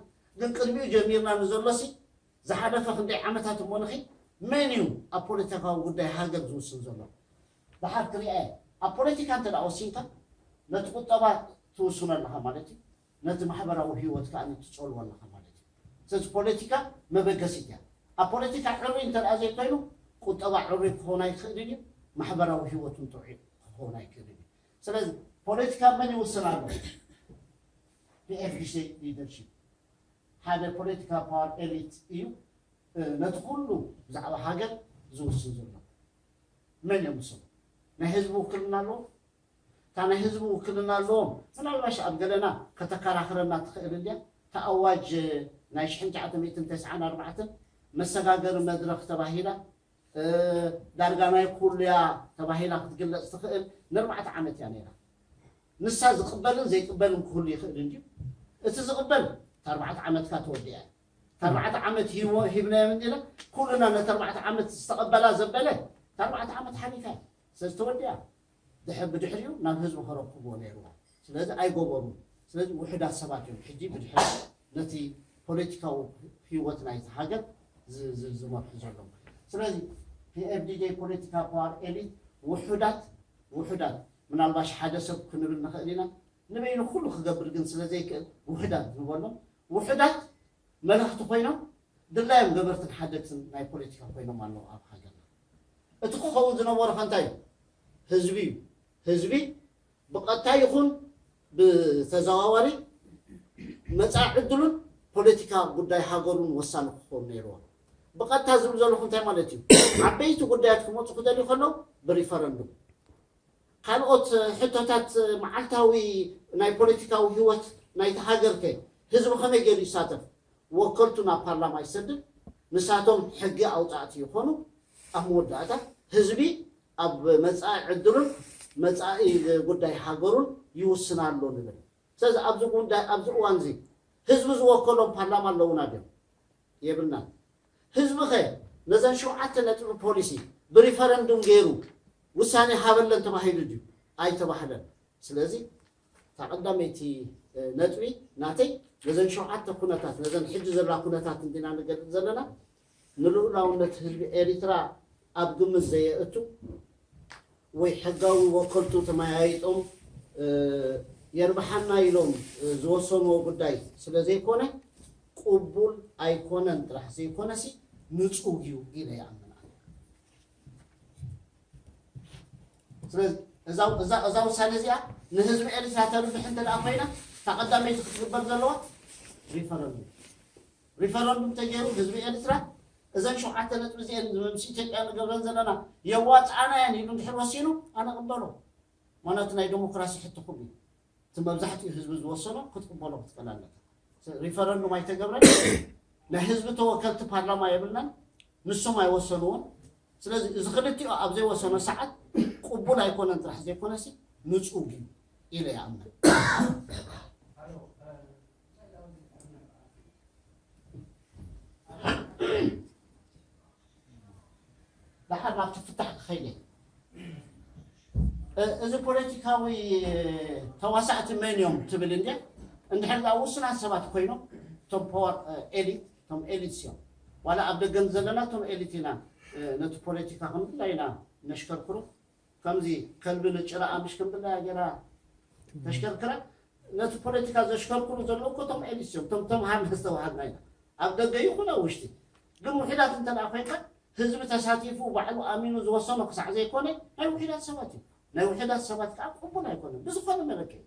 ግን ቅድሚኡ ጀሚርና ንዘሎሲ ዝሓለፈ ክንደይ ዓመታት እሞ ንኺ መን እዩ ኣብ ፖለቲካዊ ጉዳይ ሃገር ዝውስን ዘሎ? ድሓር ክሪኣ እየ። ኣብ ፖለቲካ እንተ ደኣ ወሲንካ ነቲ ቁጠባ ትውስኖ ኣለኻ ማለት እዩ፣ ነቲ ማሕበራዊ ህይወት ከኣ ትጸልዎ ኣለኻ ማለት እዩ። ስለዚ ፖለቲካ መበገሲት እያ። ኣብ ፖለቲካ ዕሩይ እንተ ደኣ ዘይኮይኑ ቁጠባ ዕሩይ ክኸውን ኣይክእልን እዩ፣ ማሕበራዊ ህይወት እውን ጥዑይ ክኸውን ኣይክእልን እዩ። ስለዚ ፖለቲካ መን ይውስን ኣሎ? ፒኤፍዲሲ ሊደርሺፕ ሓደ ፖለቲካ ፓወር ኤሊት እዩ ነቲ ኩሉ ብዛዕባ ሃገር ዝውስን ዘሎ። መን እዮም ንሶም? ናይ ህዝቢ ውክልና ኣለዎም? እታ ናይ ህዝቢ ውክልና ኣለዎም ምናልባሽ ኣብ ገለና ከተከራኽረና ትኽእል እንድያ። እታ ኣዋጅ ናይ ሽሕን ትሽዓተ ሚእትን ተስዓን ኣርባዕተን መሰጋገሪ መድረኽ ተባሂላ ዳርጋ ናይ ኩሉያ ተባሂላ ክትግለፅ ትኽእል ንኣርባዕተ ዓመት እያ ነይራ። ንሳ ዝቕበልን ዘይቅበልን ክህሉ ይኽእል እንድዩ። እቲ ዝቕበል እታ ኣርባዕተ ዓመትካ ተወዲኣ እያ። እታ ኣርባዕተ ዓመት ሂብናዮም እንዲና ኩልና ነቲ ኣርባዕተ ዓመት ዝተቐበላ ዘበለ እታ ኣርባዕተ ዓመት ሓሊፋ እያ። ስለዚ ተወዲኣ ድሕር ብድሕሪኡ ናብ ህዝቢ ከረክብዎ ነይርዎ። ስለዚ ኣይገበሩን። ስለዚ ውሑዳት ሰባት እዮም ሕጂ ብድሕሪ ነቲ ፖለቲካዊ ህይወት ናይቲ ሃገር ዝመርሑ ዘለዉ። ስለዚ ፒኤፍዲጂ ፖለቲካ ፓወር ኤሊት ውሑዳት ውሑዳት ምናልባሽ ሓደ ሰብ ክንብል ንኽእል ኢና። ንበይኑ ኩሉ ክገብር ግን ስለ ዘይክእል ውሑዳት ንበሎም። ውሑዳት መለኽቲ ኮይኖም ድላዮም ገበርትን ሓደግትን ናይ ፖለቲካ ኮይኖም ኣለዉ ኣብ ሃገርና። እቲ ክኸውን ዝነበሮ ከ እንታይ እዩ? ህዝቢ እዩ። ህዝቢ ብቐጥታ ይኹን ብተዘዋዋሪ መጻኢ ዕድሉን ፖለቲካ ጉዳይ ሃገሩን ወሳኒ ክኸውን ነይርዎ። ብቐጥታ ዝብል ዘለኹ እንታይ ማለት እዩ? ዓበይቲ ጉዳያት ክመፁ ክደልዩ ከለዉ ብሪፈረንዱም ካልኦት ሕቶታት መዓልታዊ ናይ ፖለቲካዊ ህይወት ናይቲ ሃገር ከ ህዝቢ ከመይ ገይሩ ይሳተፍ? ወከልቱ ናብ ፓርላማ ይሰድድ፣ ንሳቶም ሕጊ ኣውፃእቲ ይኾኑ። ኣብ መወዳእታ ህዝቢ ኣብ መፃኢ ዕድሉን መፃኢ ጉዳይ ሃገሩን ይውስን ኣሎ ንብል። ስለዚ ኣብዚ ጉዳይ ኣብዚ እዋን እዚ ህዝቢ ዝወከሎም ፓርላማ ኣለውና ድዮም? የብልናን። ህዝቢ ኸ ነዘን ሸውዓተ ነጥቢ ፖሊሲ ብሪፈረንዱም ገይሩ ውሳኔ ሃበለን ተባሂሉ ድዩ? ኣይተባህለን። ስለዚ እታ ቀዳመይቲ ነጥቢ ናተይ ነዘን ሸውዓተ ኩነታት ነዘን ሕጂ ዘላ ኩነታት እንዲና ንገልፅ ዘለና ንልኡላውነት ህዝቢ ኤሪትራ ኣብ ግምት ዘየእቱ ወይ ሕጋዊ ወከልቱ ተመያይጦም የርብሓና ኢሎም ዝወሰንዎ ጉዳይ ስለ ዘይኮነ ቅቡል ኣይኮነን ጥራሕ ዘይኮነሲ ንፁግ እዩ ኢለ ይኣምን ኣነ። ስለዚ እዛ ውሳነ እዚኣ ንህዝቢ ኤርትራ ተርብሕ እንተ ደኣ ኮይና እታ ቀዳመይቲ ክትግበር ዘለዋ ሪፈረንዱም ሪፈረንዱም ተገይሩ ህዝቢ ኤርትራ እዘን ሸውዓተ ነጥቢ እዚአን ምስ ኢትዮጵያ ንገብረን ዘለና የዋፅኣና እየን ኢሉ እንድሕር ወሲኑ ኣነ ቅበሎ። ምክንያቱ ናይ ዲሞክራሲ ሕቶ ክሉ እዩ። እቲ መብዛሕትኡ ህዝቢ ዝወሰኖ ክትቅበሎ ክትክእል ኣለካ። ሪፈረንዱም ኣይተገብረን። ናይ ህዝቢ ተወከልቲ ፓርላማ የብልናን። ንሶም ኣይወሰንዎን። ስለዚ እዚ ክልቲኦ ኣብ ዘይወሰኖ ሰዓት ቅቡል ኣይኮነን ጥራሕ ዘይኮነሲ ንፁግ እዩ ኢለ ይኣምን። ደሓር ናብቲ ፍታሕ ክኸይደ እዚ ፖለቲካዊ ተዋሳእቲ መን እዮም ትብል እንድያ እንድሕር ኣ ውሱናት ሰባት ኮይኖም እቶም ፖወር ኤሊት እቶም ኤሊት እዮም ዋላ ኣብ ደገን ዘለና እቶም ኤሊት ኢና ነቲ ፖለቲካ ከምድላ ኢና ነሽከርክሩ ከምዚ ከልቢ ንጭራ ኣምሽ ከምድላ ገራ ተሽከርክራ ነቲ ፖለቲካ ዘሽከርክሩ ዘለዉ እኮ እቶም ኤሊት እዮም እቶም ተምሃር ነስተውሃልና ኢና ኣብ ደገ ይኹን ኣብ ውሽጢ ግን ውሕዳት እንተ ኮይንካ ህዝቢ ተሳቲፉ ባዕሉ ኣሚኑ ዝወሰኖ ክሳዕ ዘይኮነ ናይ ውሕዳት ሰባት እዩ። ናይ ውሕዳት ሰባት ከዓ ቅቡል ኣይኮነን ብዝኾነ መለክዒ።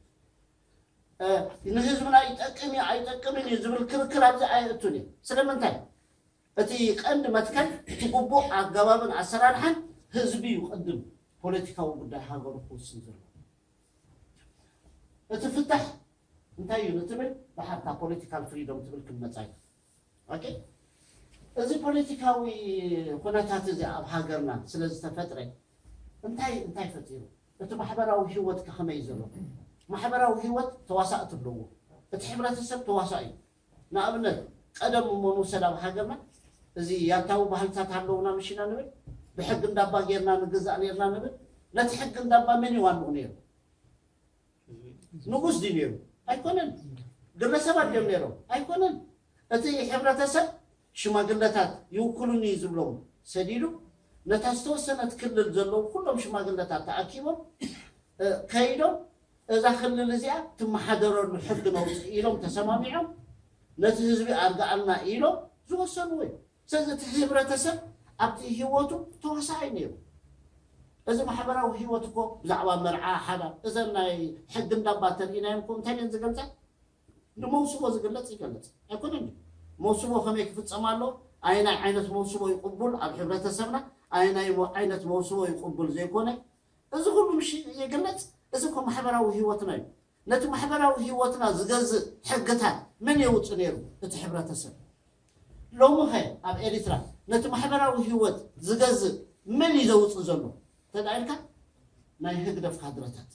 ንህዝብና ይጠቅም እዩ ኣይጠቅምን እዩ ዝብል ክርክር ኣብዚ ኣየእቱን እዩ። ስለምንታይ? እቲ ቀንዲ መትከል እቲ ግቡእ ኣገባብን ኣሰራርሓን ህዝቢ እዩ ቅድም ፖለቲካዊ ጉዳይ ሃገሩ ክውስን ዘለዎ። እቲ ፍታሕ እንታይ እዩ ንትብል ብሓርታ ፖለቲካል ፍሪዶም ትብል ክንመፃ ኢና። ኦኬ እዚ ፖለቲካዊ ኩነታት እዚ ኣብ ሃገርና ስለ ዝተፈጥረ እንታይ እንታይ ፈጢሩ እቲ ማሕበራዊ ህይወት ከ ከመይ ዘሎ ማሕበራዊ ህይወት ተዋሳእቲ ኣለዎ እቲ ሕብረተሰብ ተዋሳእ እዩ ንኣብነት ቀደም እሞ ንውሰድ ኣብ ሃገርና እዚ ያታዊ ባህልታት ኣለውና ምሽና ንብል ብሕጊ እንዳባ ጌርና ንግዛእ ኔርና ንብል ነቲ ሕጊ እንዳባ መን ይዋንኡ ነይሩ ንጉስ ድዩ ነይሩ? ኣይኮነን። ግለሰባት ድዮም ነይሮም? ኣይኮነን። እቲ ሕብረተሰብ ሽማግለታት ይውክሉኒ ዝብሎም ሰዲዱ ነታ ዝተወሰነት ክልል ዘለዉ ኩሎም ሽማግለታት ተኣኪቦም ከይዶም እዛ ክልል እዚኣ ትመሓደረሉ ሕጊ ነውፅእ ኢሎም ተሰማሚዖም ነቲ ህዝቢ ኣርግኣልና ኢሎም ዝወሰንዎ እዩ። ስለዚ እቲ ህብረተሰብ ኣብቲ ህይወቱ ተዋሳኣይ ነይሩ። እዚ ማሕበራዊ ህይወት እኮ ብዛዕባ መርዓ ሓዳር እዘን ናይ ሕጊ እንዳባ ተርኢናዮም እኮ እንታይ እየን ዝገልፃ? ንመውስቦ ዝግለፅ ይገልፅ ኣይኮነን። መውስቦ ከመይ ክፍፀም ኣሎ? ኣየናይ ዓይነት መውስቦ ይቕቡል ኣብ ሕብረተሰብና? ኣየናይ ዓይነት መውስቦ ይቕቡል ዘይኮነ? እዚ ኩሉ ምሽ ይግለፅ። እዚ እኮ ማሕበራዊ ህይወትና እዩ። ነቲ ማሕበራዊ ህይወትና ዝገዝእ ሕግታት መን የውፅእ ነይሩ? እቲ ሕብረተሰብ። ሎሚ ኸ ኣብ ኤሪትራ ነቲ ማሕበራዊ ህይወት ዝገዝእ መን እዩ ዘውፅእ ዘሎ ተዳኢልካ? ናይ ህግደፍ ካድረታት።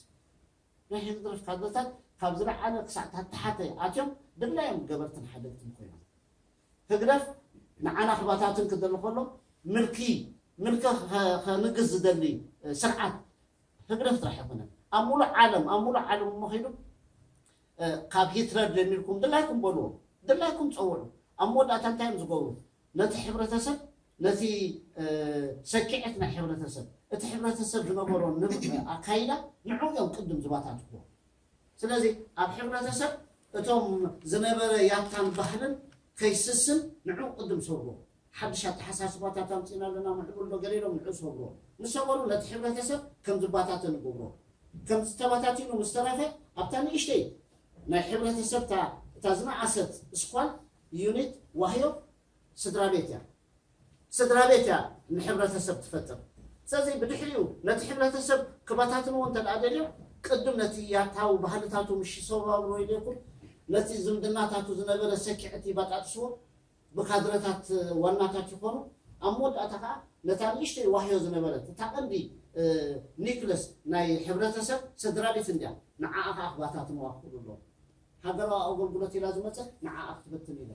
ናይ ህግደፍ ካድረታት ካብ ዝለዓለ ክሳዕ ታተሓተ ኣትዮም ድላዮም ገበርትን ሓደግትን ኮይኖም ህግደፍ ንዓና ክባታትን ክደሊ ከሎ ምልኪ ምልኪ ከንግስ ዝደሊ ስርዓት ህግደፍ ጥራሕ ኣይኮነን። ኣብ ሙሉእ ዓለም ኣብ ሙሉእ ዓለም እሞ ከይዱ ካብ ሂትለር ጀሚርኩም ድላይኩም በልዎ፣ ድላይኩም ፀውዑ። ኣብ መወዳእታ እንታይ እዮም ዝገብሩ? ነቲ ሕብረተሰብ ነቲ ሰኪዐት ናይ ሕብረተሰብ እቲ ሕብረተሰብ ዝነበሮ ኣካይዳ ንዑ እዮም ቅድም ዝባታትዎ። ስለዚ ኣብ ሕብረተሰብ እቶም ዝነበረ ያታን ባህልን ከይስስን ንዑ ቅድም ሰብርዎ። ሓድሽ ኣተሓሳስባታት ኣምፂና ኣለና ምዕቡል ዶ ገለ ኢሎም ንዑ ሰብርዎ። ምስ ሰበሩ ነቲ ሕብረተሰብ ከም ዝባታተን ይገብሮ። ከም ዝተባታቲኑ ምስ ተረፈ ኣብታ ንእሽተይ ናይ ሕብረተሰብ እታ ዝነኣሰት ስኳል ዩኒት ዋህዮ ስድራ ቤት እያ። ስድራ ቤት እያ ንሕብረተሰብ ትፈጥር። ስለዚ ብድሕሪኡ ነቲ ሕብረተሰብ ክበታትንዎ እንተ ደኣ ደልዮም ቅድም ነቲ ያታዊ ባህልታቱ ምሽ ይሰባብሮ ኢለኩም ነቲ ዝምድናታቱ ዝነበረ ሰኪዐት ይበጣጥስዎ ብካድረታት ዋናታት ይኾኑ ኣብ መወዳእታ ከዓ ነታ ንእሽተይ ዋህዮ ዝነበረት እታ ቀንዲ ኒክለስ ናይ ሕብረተሰብ ስድራ ቤት እንድያ ንዓኣ ከዓ ክባታትንዋ ክኽእሉ ኣለዎም። ሃገራዊ ኣገልግሎት ኢላ ዝመፀት ንዓኣ ክትበትን ኢለ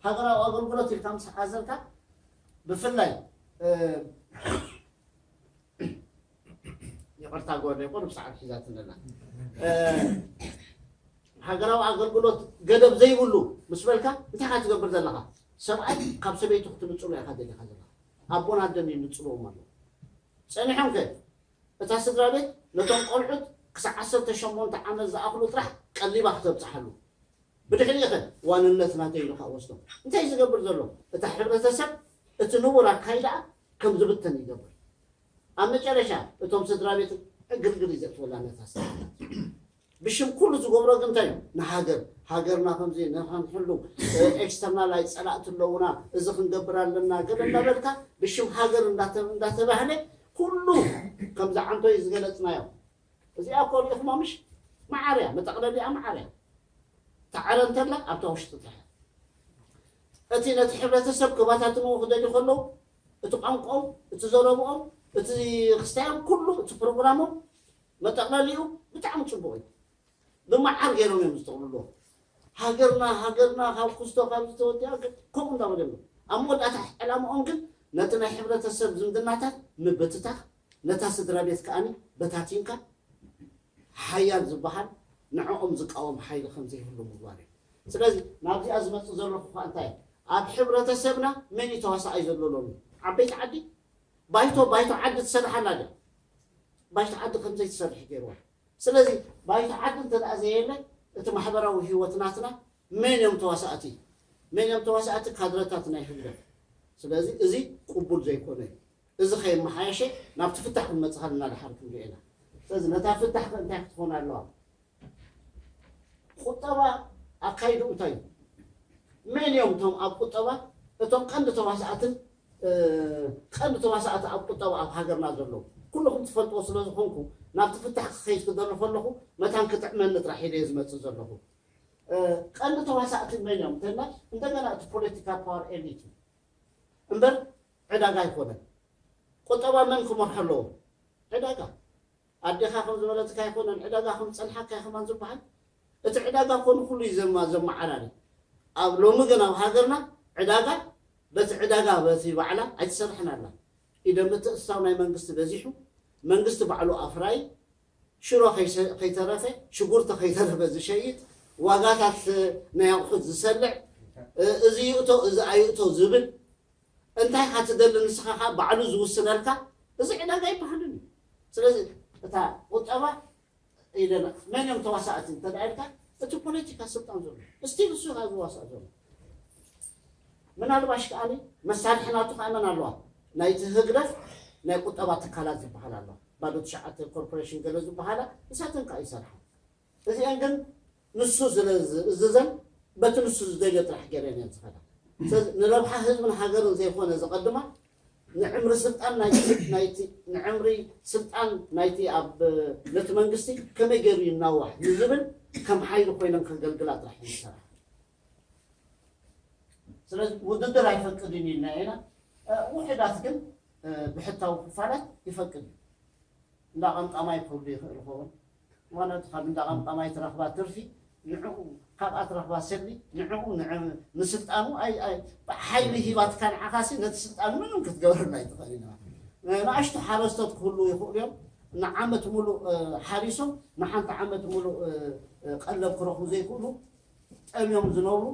ሃገራዊ ኣገልግሎት ኢልካ ምስ ሓዘርካ ብፍላይ ይቕርታ ጎር ይቑር ብሰዓት ሒዛትንና ሃገራዊ ኣገልግሎት ገደብ ዘይብሉ ምስ በልካ እንታይ ካ ትገብር ዘለካ? ሰብኣይ ካብ ሰበይቱ ክትንፅሎ ኢካ ደሊካ ዘለካ ኣቦን ኣደን ይንፅልዎም ኣለዉ። ፀኒሖም ከ እታ ስድራ ቤት ነቶም ቆልዑት ክሳዕ ዓሰርተ ሸሞንተ ዓመት ዝኣኽሉ ጥራሕ ቀሊባ ክተብፅሓሉ ብድሕሪኡ ኸ ዋንነት ናተይ ኢሉ ከዓ ወስዶም እንታይ ዝገብር ዘሎ? እታ ሕብረተሰብ እቲ ንቡር ኣካይዳኣ ከም ዝብተን ይገብር። ኣብ መጨረሻ እቶም ስድራ ቤት ዕግርግር እዩ ዘእትወላ ነታ ስድራ ብሽም ኩሉ ዝገብሮ ግን እንታይ እዩ? ንሃገር ሃገርና ከምዚ ንክንሕሉ ኤክስተርናል ኣይ ፀላእቲ ኣለውና እዚ ክንገብር ኣለና ገለ እንዳበልካ ብሽም ሃገር እንዳተባህለ ኩሉ ከምዚ ዓንቶይ ዝገለፅናዮ እዚኣ እኮ ሪኢኹማ ምሽ? መዓርያ መጠቕለሊኣ መዓርያ ተዓረ እንተላ ኣብታ ውሽጢ ጥራሕ እቲ ነቲ ሕብረተሰብ ክባታትንዎ ክደልዩ ከለዉ እቲ ቋንቋኦም እቲ ዘረብኦም እቲ ክስታዮም ኩሉ እቲ ፕሮግራሞም መጠቕለሊኡ ብጣዕሚ ፅቡቕ እዩ። ብመዓር ገይሮም እዮም ዝጠቕልልዎ። ሃገርና ሃገርና ካብ ኩስቶ ካብ ዝተወዲኣ ከምኡ እንዳበለ ኣሎ። ኣብ መወዳእታ ዕላምኦም ግን ነቲ ናይ ሕብረተሰብ ዝምድናታት ምብትታኽ ነታ ስድራ ቤት ከኣኒ በታቲንካ ሓያል ዝበሃል ንዕኦም ዝቃወም ሓይሊ ከም ዘይህሉ ምግባር እዩ። ስለዚ ናብዚኣ ዝመፅእ ዘለኹ ከዓ እንታይ ኣብ ሕብረተሰብና መን እዩ ተዋሳኣይ ዘሎ ሎሚ ዓበይቲ ዓዲ ባይቶ ባይቶ ዓዲ ትሰርሓላ ድያ ባይቶ ዓዲ ከም ዘይትሰርሕ ገይርዋ ስለዚ ባይቶ ዓዲ እንተ ደኣ ዘየለ እቲ ማሕበራዊ ህይወት ናትና መን እዮም ተዋሳእቲ መን እዮም ተዋሳእቲ ካድረታት ናይ ህግደፍ ስለዚ እዚ ቅቡል ዘይኮነ እዩ እዚ ከየመሓየሸ ናብቲ ፍታሕ ክንመፅእ ከለና ድሓር ክንሪኦ ኢና ስለዚ ነታ ፍታሕ ከ እንታይ ክትኾን ኣለዋ ቁጠባ ኣካይድኡ እንታይ እዩ መን እዮም እቶም ኣብ ቁጠባ እቶም ቀንዲ ተዋሳእትን ቀንዲ ተዋሳእቲ ኣብ ቁጠባ ኣብ ሃገርና ዘለዉ ኩልኹም ትፈልጥዎ ስለ ዝኾንኩ ናብቲ ፍታሕ ክኸይድ ክደሊ ከለኹ መታን ክጥዕመኒ ጥራሕ ኢለ ዝመፅእ ዘለኹ ቀንዲ ተዋሳእቲ መን እዮም እንተና እንደገና እቲ ፖለቲካ ፓወር ኤሊት እዩ እምበር ዕዳጋ ኣይኮነን ቁጠባ መን ክመርሖ ኣለዎ ዕዳጋ ኣዴኻ ከም ዝበለትካ ኣይኮነን ዕዳጋ ከም ዝፀንሓካ ከማን ዝበሃል እቲ ዕዳጋ ኮኑ ኩሉ እዩ ዘማ ዘመዓራሪ ኣብ ሎሚ ግን ኣብ ሃገርና ዕዳጋ በቲ ዕዳጋ በቲ ባዕላ ኣይትሰርሕን ኣላ ኢደ ምትእስሳው ናይ መንግስቲ በዚሑ መንግስቲ ባዕሉ ኣፍራይ ሽሮ ከይተረፈ ሽጉርቲ ከይተረፈ ዝሸይጥ፣ ዋጋታት ናይ ኣቑሑት ዝሰልዕ፣ እዚ ይእቶ እዚ ኣይእቶ ዝብል፣ እንታይ ኢኻ ትደሊ ንስኻ ኸዓ ባዕሉ ዝውስነልካ፣ እዚ ዕዳጋ ኣይበሃልን እዩ። ስለዚ እታ ቁጠባ ኢለና መን እዮም ተዋሳእቲ እንተ ኢልካ፣ እቲ ፖለቲካ ስልጣን ዘሎ እስቲል እሱ ኢኻ ዝዋሳእ ዘሎ። ምናልባሽ ከዓኒ መሳርሒ ናቱ ከዓ መን ኣለዋ? ናይቲ ህግደፍ ናይ ቁጠባ ትካላት ዝበሃል ኣለዋ። ባዶ ትሽዓተ ኮርፖሬሽን ገለ ዝበሃላ ንሳተን ከዓ ይሰርሓ። እዚአን ግን ንሱ ስለ ዝእዝዘን በቲ ንሱ ዝደልዮ ጥራሕ ገይረን እየን ዝኸዳ። ስለዚ ንረብሓ ህዝብን ሃገርን ዘይኮነ ዘቐድማ ንዕምሪ ስልጣን ናይቲ ናይቲ ንዕምሪ ስልጣን ናይቲ ኣብ ነቲ መንግስቲ ከመይ ገይሩ ይናዋሕ ንዝብል ከም ሓይሊ ኮይነን ከገልግላ ጥራሕ እየን ዝሰርሓ። ስለዚ ውድድር ኣይፈቅድን ኢልና ኢና። ውሕዳት ግን ብሕታዊ ክፋላት ይፈቅድ እዩ። እንዳ ቀምቃማይ ክህሉ ይኽእል ይኸውን። ማለት ካብ እንዳ ቀምቃማይ ትረኽባ ትርፊ ንዕኡ ካብኣ ትረኽባ ሰሊ ንዕኡ ንስልጣኑ ሓይሊ ሂባትካ ንዓኻሲ ነቲ ስልጣኑ ምንም ክትገብረሉ ኣይትኽእል ኢና። ንኣሽቱ ሓረስቶት ክህሉ ይኽእሉ እዮም። ንዓመት ሙሉእ ሓሪሶም ንሓንቲ ዓመት ሙሉእ ቀለብ ክረኽቡ ዘይክእሉ ጠምዮም ዝነብሩ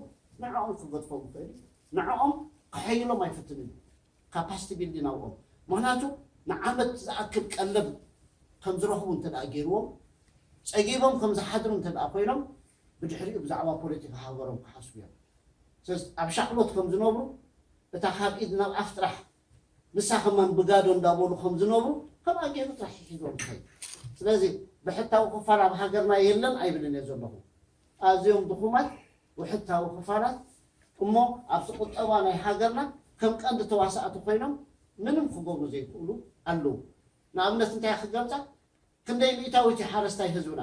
ንዕኦም ክገድፎም ይኽእል እዩ። ንዕኦም ክሐይሎም ኣይፍትንን እዩ። ካፓሲቲ ቢልዲን ኣብኦም ምክንያቱ ንዓመት ዝኣክል ቀለብ ከም ዝረኽቡ እንተ ደኣ ገይርዎም ጸጊቦም ከም ዝሓድሩ እንተ ደኣ ኮይኖም ብድሕሪኡ ብዛዕባ ፖለቲካ ሃገሮም ክሓስቡ እዮም። ስለዚ ኣብ ሻቕሎት ከም ዝነብሩ እታ ካብ ኢድ ናብ ኣፍ ጥራሕ ንሳ ከማን ብጋዶ እንዳበሉ ከም ዝነብሩ ከምኣ ገይሩ ጥራሕ ይሒዝዎም ይኸይድ። ስለዚ ብሕታዊ ክፋል ኣብ ሃገርና የለን ኣይብልን እየ ዘለኹ። ኣዝዮም ድኹማት ውሕታዊ ክፋላት እሞ ኣብቲ ቁጠባ ናይ ሃገርና ከም ቀንዲ ተዋሳእቲ ኮይኖም ምንም ክገብሩ ዘይክእሉ ኣለዉ። ንኣብነት እንታይ ክገልፃ ክንደይ ሚእታዊት ሓረስታይ ህዝብና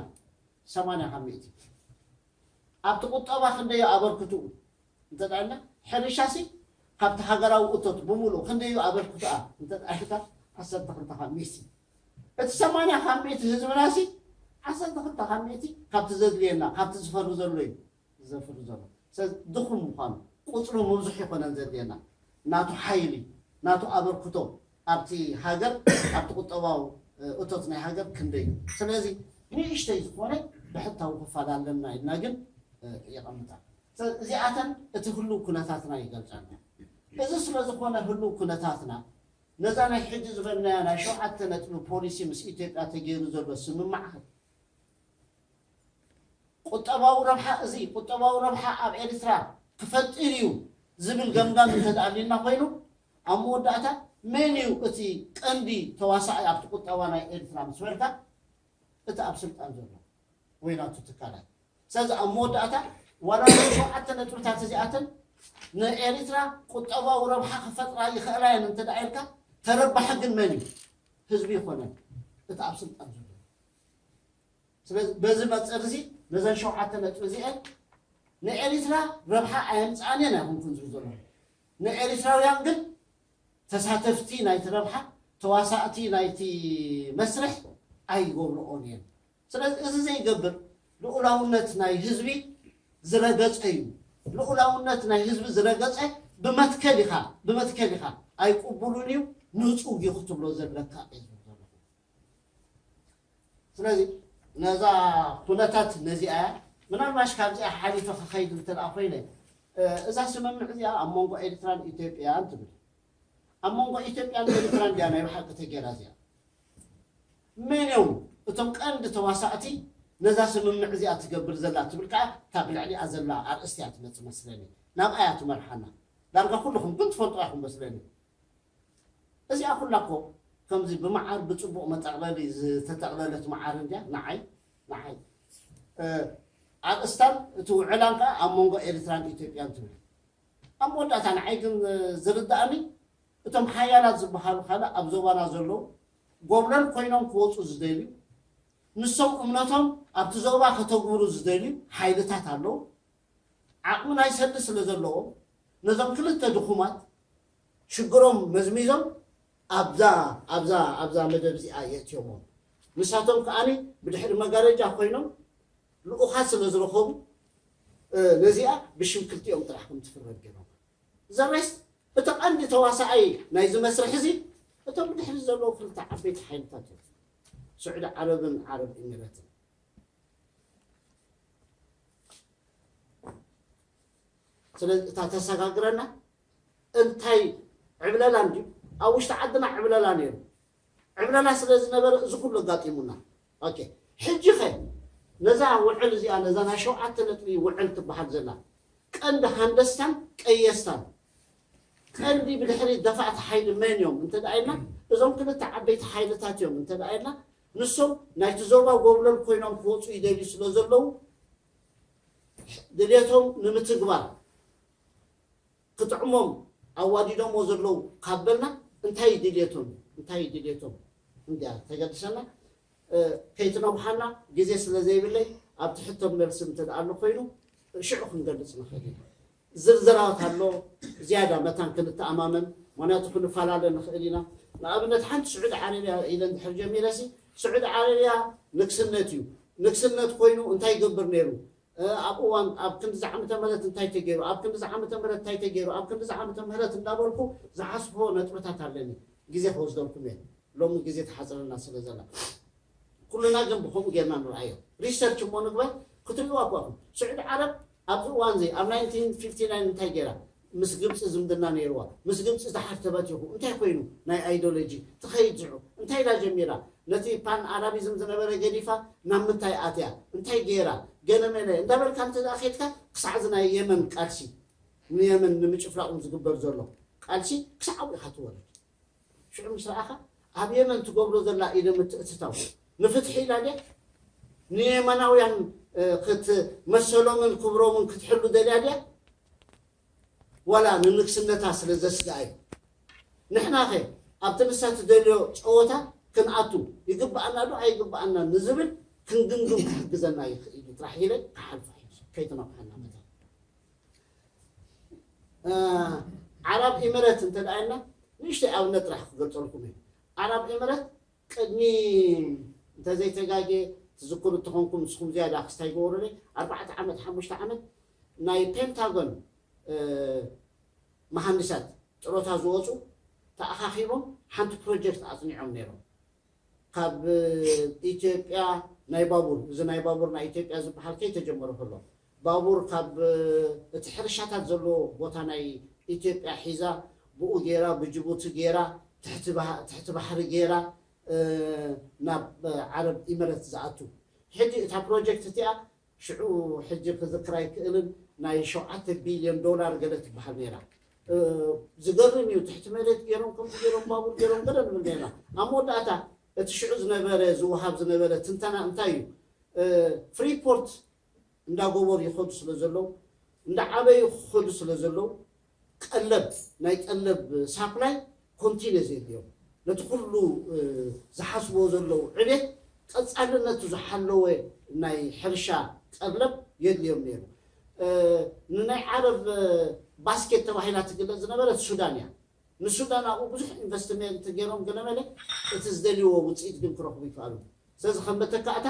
ሰማንያ ካብ ሚእቲ ኣብቲ ቁጠባ ክንደይ ኣበርክትኡ እንተዳልና ሕርሻሲ ካብቲ ሃገራዊ እቶት ብምሉእ ክንደይ ኣበርክትኣ እንተዳልካ ዓሰርተ ክልተ ካብ ሚእቲ እቲ ሰማንያ ካብ ሚእቲ ህዝብናሲ ዓሰርተ ክልተ ካብ ሚእቲ ካብቲ ዘድልየና ካብቲ ዝፈሪ ዘሎ እዩ ዘፍሪ ዘሎ። ስለዚ ድኹም ምዃኑ ቁፅሩ ምብዙሕ ይኮነን ዘድልየና ናቱ ሓይሊ ናቱ ኣበርክቶ ኣብቲ ሃገር ኣብቲ ቁጠባዊ እቶት ናይ ሃገር ክንደይ እዩ። ስለዚ ንእሽተይ ዝኾነ ብሕታዊ ክፋል ኣለና ኢልና ግን የቐምጣ። እዚኣተን እቲ ህሉው ኩነታትና ይገልፀና። እዚ ስለ ዝኾነ ህሉው ኩነታትና ነዛ ናይ ሕጂ ዝበልናያ ናይ ሸውዓተ ነጥቢ ፖሊሲ ምስ ኢትዮጵያ ተገይሩ ዘሎ ስምማዕ ቁጠባዊ ረብሓ እዚ ቁጠባዊ ረብሓ ኣብ ኤርትራ ክፈጥር እዩ ዝብል ገምጋም እንተደኣሊና ኮይኑ ኣብ መወዳእታ መን እዩ እቲ ቀንዲ ተዋሳኢ ኣብቲ ቁጠባ ናይ ኤርትራ ምስ በልካ እቲ ኣብ ስልጣን ዘሎ ወይ ናቱ ትካላት ስለዚ ኣብ መወዳእታ ዋላ ሸውዓተ ነጥብታት እዚኣተን ንኤርትራ ቁጠባዊ ረብሓ ክፈጥራ ይኽእላ እየን እንተ ኢልካ ተረባሒ ግን መን እዩ ህዝቢ ይኮነን እቲ ኣብ ስልጣን ዘሎ ስለዚ በዚ መፀር እዚ ነዘን ሸውዓተ ነጥቢ እዚአን ንኤሪትራ ረብሓ ኣየምፅኣን እየን ኣይኮንኩን ዝብል ዘሎ ንኤሪትራውያን ግን ተሳተፍቲ ናይቲ ረብሓ ተዋሳእቲ ናይቲ መስርሕ ኣይገብርኦን እየን ስለዚ እዚ ዘይገብር ልኡላውነት ናይ ህዝቢ ዝረገፀ እዩ ልኡላውነት ናይ ህዝቢ ዝረገፀ ብመትከል ኢኻ ብመትከል ኢኻ ኣይቅቡሉን እዩ ንፁግ እዩ ክትብሎ ዘለካ እየ ዝብል ዘለኹ ስለዚ ነዛ ኩነታት ነዚኣ እያ ምናልባሽ ካብዚኣ ሓሊፈ ክኸይድ እንተ ደኣ ኮይነ እዛ ስምምዕ እዚኣ ኣብ መንጎ ኤርትራን ኢትዮጵያን ትብል ኣብ መንጎ ኢትዮጵያን ኤርትራን ድያ ናይ ብሓቂ ተጌራ እዚኣ መን እዮም እቶም ቀንዲ ተዋሳእቲ ነዛ ስምምዕ እዚኣ ትገብር ዘላ ትብል ከዓ እታ ብልዕሊኣ ዘላ ኣርእስቲ እያ ትመፅእ መስለኒ ናብኣ እያ ትመርሓና ዳርጋ ኩልኹም ግን ትፈልጡ ኢኹም መስለኒ እዚኣ ኩላ እኮ ከምዚ ብመዓር ብፅቡቕ መጠቕለሊ ዝተጠቕለለት መዓር እንድያ ንዓይ ንዓይ ኣርእስታን እቲ ውዕላን ከዓ ኣብ መንጎ ኤርትራን ኢትዮጵያን ትብል ኣብ መወዳእታ ንዓይ ግን ዝርዳእኒ እቶም ሓያላት ዝበሃሉ ካልእ ኣብ ዞባና ዘለዉ ጎብለል ኮይኖም ክወፁ ዝደልዩ ንሶም እምነቶም ኣብቲ ዞባ ከተግብሩ ዝደልዩ ሓይልታት ኣለዉ ዓቕሚ ናይ ሰዲ ስለ ዘለዎም ነዞም ክልተ ድኹማት ሽግሮም መዝሚዞም ኣብዛ ኣብዛ ኣብዛ መደብ እዚኣ የእትዮሞም ንሳቶም ከዓኒ ብድሕሪ መጋረጃ ኮይኖም ልኡኻት ስለ ዝረኸቡ ነዚኣ ብሽም ክልቲኦም ጥራሕ ከም ትፍረድ ገይሮም ዘረስ እቲ ቀንዲ ተዋሳኣይ ናይዚ መስርሕ እዚ እቶም ብድሕሪ ዘለዉ ክልተ ዓበይቲ ሓይልታት እዮም ስዑዲ ዓረብን ዓረብ ኢሚረትን። ስለዚ እታ ተሰጋግረና እንታይ ዕብለላ እንድዩ? ኣብ ውሽጢ ዓድና ዕብለላ ነይሩ። ዕብለላ ስለ ዝነበረ እዚ ኩሉ ኣጋጢሙና። ኦኬ፣ ሕጂ ኸ ነዛ ውዕል እዚኣ፣ ነዛ ናይ ሸውዓተ ነጥቢ ውዕል ትበሃል ዘላ ቀንዲ ሃንደስታን ቀየስታን፣ ቀንዲ ብድሕሪት ደፋእቲ ሓይሊ መን እዮም እንተ ደኣ ኢልና፣ እዞም ክልተ ዓበይቲ ሓይልታት እዮም እንተ ደኣ ኢልና፣ ንሶም ናይቲ ዞባ ጎብለል ኮይኖም ክወፁ ይደልዩ ስለ ዘለዉ ድሌቶም ንምትግባር ክጥዕሞም ኣዋዲዶሞ ዘለዉ ካብ በልና እንታይ ድሌቶም እንታይ ድሌቶም እንድያ ተገድሰና። ከይትነብሓና ግዜ ስለ ዘይብለይ ኣብቲ ሕቶን መልሲ እንተ ደኣ ኣሎ ኮይኑ ሽዑ ክንገልጽ ንኽእል ኢና። ዝርዝራት ኣሎ ዝያዳ መታን ክንተኣማመን፣ ምክንያቱ ክንፈላለ ንኽእል ኢና። ንኣብነት ሓንቲ ስዑዲ ዓረብያ ኢለ እንድሕር ጀሚረሲ፣ ስዑዲ ዓረብያ ንግስነት እዩ። ንግስነት ኮይኑ እንታይ ይገብር ነይሩ? ኣብ እዋን ኣብ ክንዲዚ ዓመተ ምህረት እንታይ ተገይሩ፣ ኣብ ክንዲዚ ዓመተ ምህረት እንታይ ተገይሩ፣ ኣብ ክንዲዚ ዓመተ ምህረት እንዳበልኩ ዝሓስቦ ነጥብታት ኣለኒ። ግዜ ክወስደልኩም እየ፣ ሎሚ ግዜ ተሓፅረና ስለ ዘላ። ኩልና ግን ብከምኡ ጌርና ንርኣዮ። ሪሰርች እሞ ንግበር። ክትሪእዋ እኳ ኢኹም ስዑዲ ዓረብ ኣብዚ እዋን እዚ ኣብ ናይንቲን ፊፍቲ ናይን እንታይ ገይራ? ምስ ግብፂ ዝምድና ነይርዋ። ምስ ግብፂ ዝሓርተበት ይኹ እንታይ ኮይኑ ናይ ኣይዲዮሎጂ ትኸይድ ዝዑ እንታይ ኢላ ጀሚራ? ነቲ ፓን ኣራቢዝም ዝነበረ ገዲፋ ናብ ምንታይ ኣትያ? እንታይ ገይራ? ገለመለ እንዳበልካ እንተ ደኣ ኸድካ ክሳዕ እዚ ናይ የመን ቃልሲ ንየመን ንምጭፍላቑም ዝግበር ዘሎ ቃልሲ ክሳዕ ኣብኡ ኢኻ ትወርድ። ሽዑ ምስ ረኣኻ ኣብ የመን ትገብሮ ዘላ ኢደ ምትእትታው ንፍትሒ ኢላ ድያ? ንየመናውያን ክትመሰሎምን ክብሮምን ክትሕሉ ደልያ ድያ? ዋላ ንንግስነታ ስለ ዘስግኣ እዩ። ንሕና ኸ ኣብቲ ንሳ ትደልዮ ጨወታ ክንኣቱ ይግብኣና ዶ ኣይግብኣና ንዝብል ክንግምግም ክሕግዘና ይኽእል እዩ ጥራሕ ኢለ ክሓልፎ እየ። ከይተነቕሐና መታን ዓረብ ኢመረት እንተ ደኣ ኢልና ንእሽተይ ኣብነት ጥራሕ ክገልጸልኩም እየ። ዓረብ ኢመረት ቅድሚ እንተዘይተጋጌ ትዝክሩ እንተኾንኩም ንስኹም ዝያዳ ክስታይ ገበሩለይ ኣርባዕተ ዓመት ሓሙሽተ ዓመት ናይ ፔንታጎን መሃንዲሳት ጥሮታ ዝወፁ ተኣኻኺቦም ሓንቲ ፕሮጀክት ኣፅኒዖም ነይሮም። ካብ ኢትዮጵያ ናይ ባቡር፣ እዚ ናይ ባቡር ናይ ኢትዮጵያ ዝበሃል ከይተጀመረ ከሎ ባቡር ካብ እቲ ሕርሻታት ዘለዎ ቦታ ናይ ኢትዮጵያ ሒዛ ብኡ ገይራ ብጅቡቲ ገይራ ትሕቲ ባሕሪ ገይራ ናብ ዓረብ ኢመረት ዝኣቱ። ሕጂ እታ ፕሮጀክት እቲኣ ሽዑ ሕጂ ክዝክር ኣይክእልን ናይ ሸውዓተ ቢልዮን ዶላር ገለ ትበሃል ነይራ። ዝገርም እዩ። ትሕቲ መሬት ገይሮም ከምዚ ገይሮም ባቡር ገይሮም ገለ ንብል ነርና። ኣብ መወዳእታ እቲ ሽዑ ዝነበረ ዝወሃብ ዝነበረ ትንተና እንታይ እዩ? ፍሪፖርት እንዳጎበሩ ይኸዱ ስለ ዘለዉ እንዳዓበዩ ክኸዱ ስለ ዘለዉ ቀለብ ናይ ቀለብ ሳፕላይ ኮንቲነስ የድልዮም። ነቲ ኩሉ ዝሓስቦ ዘለዉ ዕቤት ቀፃልነቱ ዝሓለወ ናይ ሕርሻ ቀለብ የድልዮም ነይሩ። ንናይ ዓረብ ባስኬት ተባሂላ ትግለፅ ዝነበረት ሱዳን እያ። ንሱዳን ኣብኡ ብዙሕ ኢንቨስትመንት ገይሮም ገለመለ እቲ ዝደልይዎ ውፅኢት ግን ክረኽቡ ይከኣሉ። ስለዚ ከም መተካእታ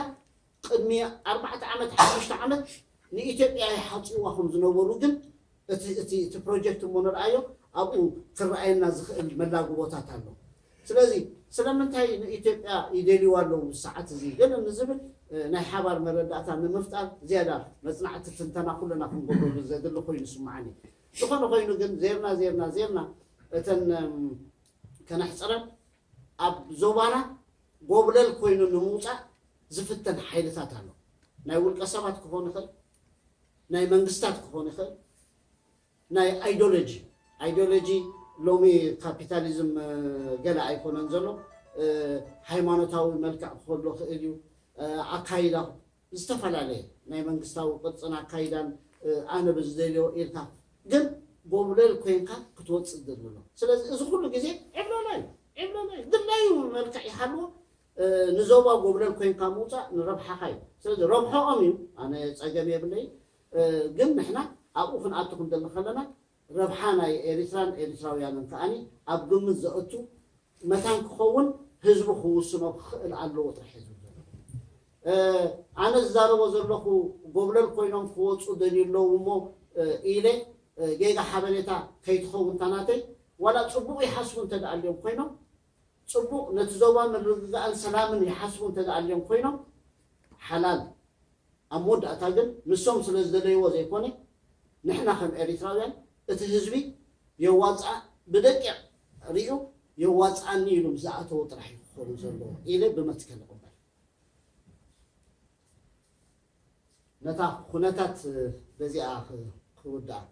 ቅድሚ ኣርባዕተ ዓመት ሓሙሽተ ዓመት ንኢትዮጵያ ይሓፅዋ ከም ዝነበሩ ግን እቲ እቲ እቲ ፕሮጀክት እሞ ንርኣዮ ኣብኡ ክረኣየና ዝኽእል መላግቦታት ኣሎ። ስለዚ ስለምንታይ ንኢትዮጵያ ይደልይዋ ኣለዉ ሰዓት እዚ ግን ንዝብል ናይ ሓባር መረዳእታ ንምፍጣር ዝያዳ መፅናዕቲ ትንተና ኩልና ክንገብረሉ ዘድሊ ኮይኑ ይስምዓኒ። ዝኾነ ኮይኑ ግን ዜርና ዜርና ዜርና እተን ከነሕፅረን ኣብ ዞባና ጎብለል ኮይኑ ንምውፃእ ዝፍተን ሓይልታት ኣሎ። ናይ ውልቀ ሰባት ክኾን ይኽእል፣ ናይ መንግስታት ክኾን ይኽእል፣ ናይ ኣይዲዮሎጂ ኣይዲዮሎጂ ሎሚ ካፒታሊዝም ገለ ኣይኮነን ዘሎ። ሃይማኖታዊ መልክዕ ክህሉ ክእል እዩ። ኣካይዳ ዝተፈላለየ ናይ መንግስታዊ ቅርፅን ኣካይዳን ኣነ ብዝደልዮ ኢልካ ግን ጎብለል ኮይንካ ክትወፅእ ዝደሊ ኣሎ። ስለዚ እዚ ኩሉ ግዜ ዕብለላ እዩ። ዕብለላ እዩ። ድላዩ መልክዕ ይሃልዎ ንዞባ ጎብለል ኮይንካ ምውፃእ ንረብሓኻ እዩ። ስለዚ ረብሓኦም እዩ። ኣነ ፀገም የብለይ። ግን ንሕና ኣብኡ ክንኣቱ ክንደሊ ከለና ረብሓ ናይ ኤሪትራን ኤሪትራውያንን ከኣኒ ኣብ ግምት ዘእቱ መታን ክኸውን ህዝቢ ክውስኖ ክኽእል ኣለዎ ጥራሕ እየ ዝብል ዘለኹ። ኣነ ዝዛረቦ ዘለኹ ጎብለል ኮይኖም ክወፁ ደልዩ ኣለዉ እሞ ኢለ ጌጋ ሓበሬታ ከይትኸውን ታናተይ ዋላ ፅቡቕ ይሓስቡ እንተ ደኣ ኣልዮም ኮይኖም ጽቡቕ ነቲ ዞባ ምርግጋእን ሰላምን ይሓስቡ እንተ ደኣ ኣልዮም ኮይኖም ሓላል። ኣብ መወዳእታ ግን ንሶም ስለ ዝደለይዎ ዘይኮነ፣ ንሕና ከም ኤሪትራውያን እቲ ህዝቢ የዋጽኣ ብደቂቕ ሪኡ የዋጽኣኒ ኢሉ ምስ ዝኣተዎ ጥራሕ እዩ ክኸውን ዘለዎ ኢለ ብመትከል እቕበል። ነታ ኩነታት በዚኣ ክ- ክውዳእ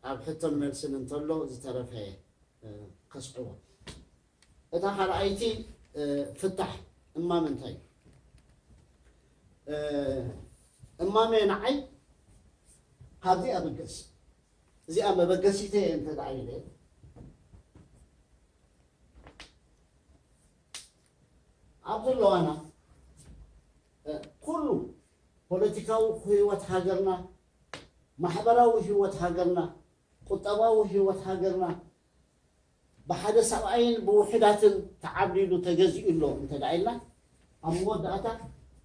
ኣብ ሕቶን መልስን እንተሎ ዝተረፈ እየ ከስዕቦ። እታ ካልኣይቲ ፍታሕ እማመ እንታይ እዩ? እማመ ንዓይ ካብዚኣ ብገስ እዚኣ መበገሲተ እየ እንተ ደኣ ኢለ ኣብ ዘለዋና ኩሉ ፖለቲካዊ ህይወት ሃገርና፣ ማሕበራዊ ህይወት ሃገርና፣ ቁጠባዊ ህይወት ሃገርና ብሓደ ሰብኣይን ብውሑዳትን ተዓብሊሉ ተገዚኡ ኣሎ እንተ ደኣ ኢልና ኣብ መወዳእታ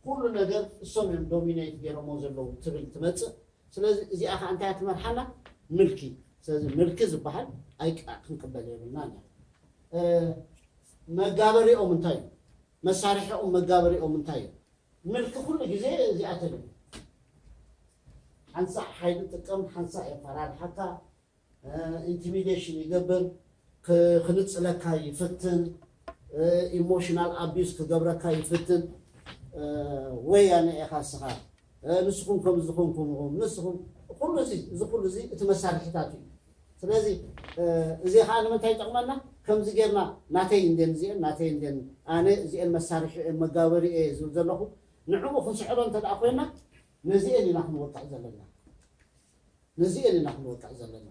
ኩሉ ነገር እሶም እዮም ዶሚኔት ገይሮሞ ዘለዉ ትብል ትመጽእ። ስለዚ እዚኣ ከዓ እንታይ ትመርሓና? ምልኪ። ስለዚ ምልኪ ዝበሃል ኣይቃ ክንቅበል የብልና። መጋበሪኦም እንታይ እዩ? መሳርሒኦም መጋበሪኦም እንታይ እዩ? ምልኪ ኩሉ ግዜ እዚኣተን እዩ። ሓንሳእ ሓይሊ ጥቀም፣ ሓንሳእ የፈራርሓካ፣ ኢንቲሚዴሽን ይገብር፣ ክንፅለካ ይፍትን፣ ኢሞሽናል ኣቢዩስ ክገብረካ ይፍትን። ወያነ ኢኻ እስኻ፣ ንስኹም ከም ዝኾንኩም ንስኹም ኩሉ እዚ እዚ ኩሉ እዚ እቲ መሳርሒታት እዩ። ስለዚ እዚ ከዓ ንምንታይ ይጠቕመና? ከምዚ ጌርና ናተይ እንዴን እዚአን ናተይ እንዴን ኣነ እዚአን መሳርሒ መጋበሪ እየ ዝብል ዘለኹ ንዕኡ ክንስዕሮ እንተ ደኣ ኮይና ነዚአን ኢና ክንወቅዕ ዘለና። ነዚአን ኢና ክንወቅዕ ዘለና።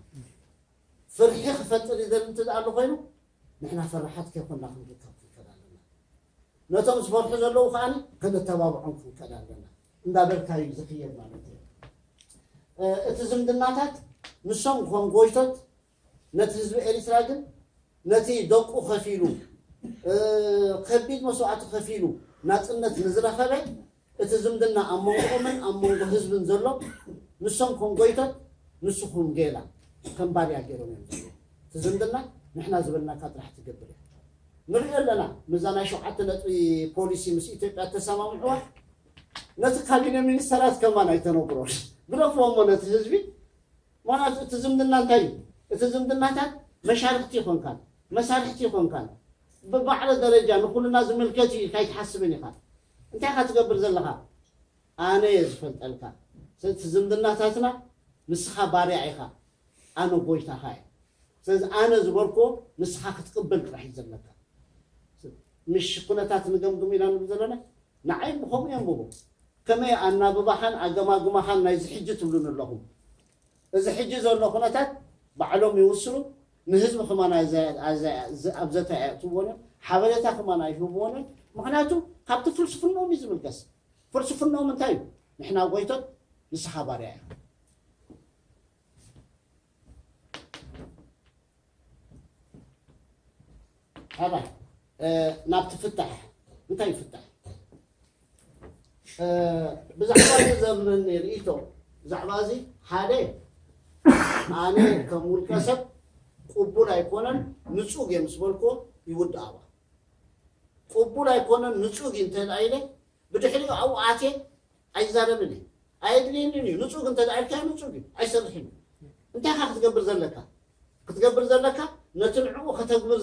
ፍርሒ ክፈጥር ይደሊ እንተ ደኣ ኣሎ ኮይኑ ንሕና ፈራሓት ከይኮንና ክንርከብ ክንከድ ኣለና። ነቶም ዝፈርሑ ዘለዉ ከዓኒ ከነተባብዖም ክንከድ ኣለና። እንዳበልካ እዩ ዝኽየድ ማለት እዩ። እቲ ዝምድናታት ንሶም ኮም ጎይቶት ነቲ ህዝቢ ኤሪትራ ግን ነቲ ደቁ ከፊሉ ከቢድ መስዋእቲ ከፊሉ ናፅነት ንዝረኸበ እቲ ዝምድና ኣብ መንጎኦምን ኣብ መንጎ ህዝብን ዘሎ ንሶም ከም ጎይቶት ንስኹም ጌላ ከም ባርያ ገይሮም እዮም ዘለዉ። እቲ ዝምድና ንሕና ዝበልናካ ጥራሕ ትገብር እያ። ንሪኦ ኣለና። ምዛ ናይ ሸውዓተ ነጥቢ ፖሊሲ ምስ ኢትዮጵያ ተሰማምዕዋ ነቲ ካቢነ ሚኒስተራት ከማን ኣይተነግሮን ግደፍዎ እሞ ነቲ ህዝቢ። ምክንያቱ እቲ ዝምድና እንታይ እዩ? እቲ ዝምድናታት መሻርክቲ ይኾንካን መሳርሕቲ ይኾንካን ብባዕለ ደረጃ ንኩልና ዝምልከት እዩ ኢልካ ኣይትሓስብን ኢኻ። እንታይ ኢኻ ትገብር ዘለኻ? ኣነ እየ ዝፈልጠልካ። ስለዚ እቲ ዝምድናታትና ንስኻ ባርያ ኢኻ፣ ኣነ ጎይታኻ እየ። ስለዚ ኣነ ዝበልክዎ ንስኻ ክትቅበል ጥራሕ እዩ ዘለካ። ምሽ ኩነታት ንገምግም ኢና ንብል ዘለና። ንዓይ ብኸምኡ የንብቦ። ከመይ ኣናብባኻን ኣገማግማኻን ናይዚ ሕጂ ትብሉን ኣለኹም? እዚ ሕጂ ዘሎ ኩነታት ባዕሎም ይውስኑ። ንህዝቢ ከማን ኣዘ- ኣዘ- ኣዘ- ኣብ ዘተ ኣየእትውዎን እዮም። ሓበሬታ ከማን ኣይህብዎን እዮም። ምክንያቱ ካብቲ ፍልስፍናኦም እዩ ዝብገስ። ፍልስፍናኦም እንታይ እዩ? ንሕና ጎይቶት ንስኻ ባርያ እዮም። ኣባይ ናብቲ ፍታሕ እንታይ ይፍታሕ? ብዛዕባ እዚ ዘለኒ ርእይቶ ብዛዕባ እዚ ሓደ ኣነ ከም ውልቀ ሰብ ቅቡል ኣይኮነን። ንፁግ እየ ምስ በልክዎ ይውድኣዋ። ቅቡል ኣይኮነን ንፁግ እዩ እንተ ኢለ ብድሕሪኡ ኣብኡ ኣትየ ኣይዛረብን እየ። ኣየድልየንን እዩ። ንፁግ እንተ ኢልካዮ ንፁግ እዩ፣ ኣይሰርሕን እዩ። እንታይ ኢኻ ክትገብር ዘለካ? ክትገብር ዘለካ ነቲ ንዕኡ ከተግብር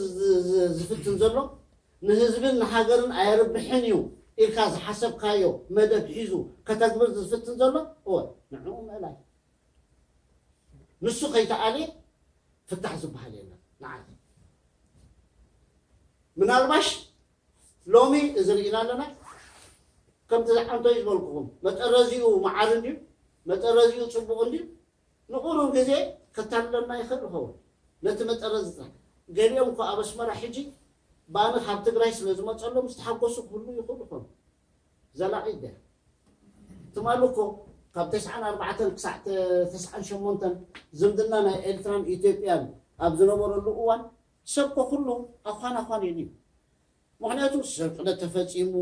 ዝፍትን ዘሎ ንህዝብን ንሃገርን ኣየርብሕን እዩ ኢልካ ዝሓሰብካዮ መደብ ሒዙ ከተግብር ዝፍትን ዘሎ እወ ንዕኡ ምእላይ። ንሱ ከይተኣልየ ፍታሕ ዝበሃል የለን። ንዓይ ምናልባሽ ሎሚ እዚ ርኢና ኣለና። ከምቲ ዝዓንቶይ ዝበልኩኹም መጠረዚኡ መዓር እንድዩ፣ መጠረዚኡ ፅቡቕ እንድዩ። ንቑሩብ ግዜ ከታልለና ይኽእል ይኸውን ነቲ መጠረዚ ጥራሕ። ገሊኦም እኮ ኣብ ኣስመራ ሕጂ ባኒ ካብ ትግራይ ስለ ዝመፀሎም ዝተሓጎሱ ክህሉ ይኽእሉ ይኾኑ። ዘላቒ ድያ? ትማሊ እኮ ካብ ተስዓን ኣርባዕተን ክሳዕ ተስዓን ሸሞንተን ዝምድና ናይ ኤርትራን ኢትዮጵያን ኣብ ዝነበረሉ እዋን ሰብ እኮ ኩሉ ኣዃን ኣዃን ኢሉ እዩ። ምክንያቱ ስርቂ ተፈፂሙ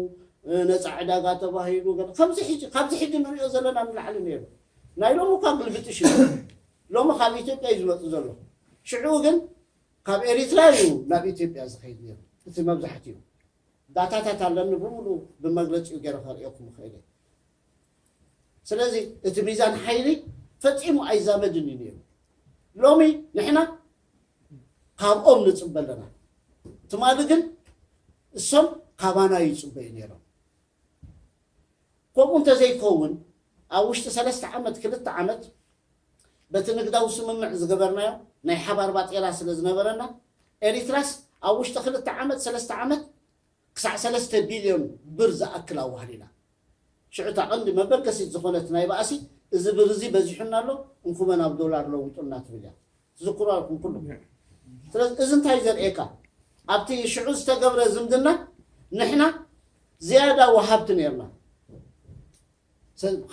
ነፃ ዕዳጋ ተባሂሉ ገለ ከምዚ ሕጂ ካብዚ ሕጂ ንሪኦ ዘለና ንላዕሊ ነይሩ። ናይ ሎሚ እኳ ግልብጥሽ እዩ። ሎሚ ካብ ኢትዮጵያ እዩ ዝመፅእ ዘሎ። ሽዑ ግን ካብ ኤሪትራ እዩ ናብ ኢትዮጵያ ዝኸይድ ነይሩ። እቲ መብዛሕትኡ ዳታታት ኣለኒ፣ ብምሉ ብመግለፂኡ ገይረ ከርእየኩም ይኽእል እየ። ስለዚ እቲ ሚዛን ሓይሊ ፈፂሙ ኣይዛመድን እዩ ነይሩ። ሎሚ ንሕና ካብኦም ንፅበ ኣለና። ትማሊ ግን እሶም ካባና ይፅበዩ ነይሮም። ከምኡ እንተዘይከውን ኣብ ውሽጢ ሰለስተ ዓመት ክልተ ዓመት በቲ ንግዳዊ ስምምዕ ዝገበርናዮ ናይ ሓባር ባጤራ ስለ ዝነበረና ኤሪትራስ ኣብ ውሽጢ ክልተ ዓመት ሰለስተ ዓመት ክሳዕ ሰለስተ ቢልዮን ብር ዝኣክል ኣዋህሊላ። ሽዑ እታ ቀንዲ መበገሲት ዝኾነት ናይ ባእሲ እዚ ብር እዚ በዚሑና ኣሎ፣ እንኩመ ናብ ዶላር ለውጡልና ትብል እያ። ትዝክሩ ኣለኩም ኩሉ። ስለዚ እዚ እንታይ ዘርእየካ ኣብቲ ሽዑ ዝተገብረ ዝምድና ንሕና ዝያዳ ወሃብቲ ነርና፣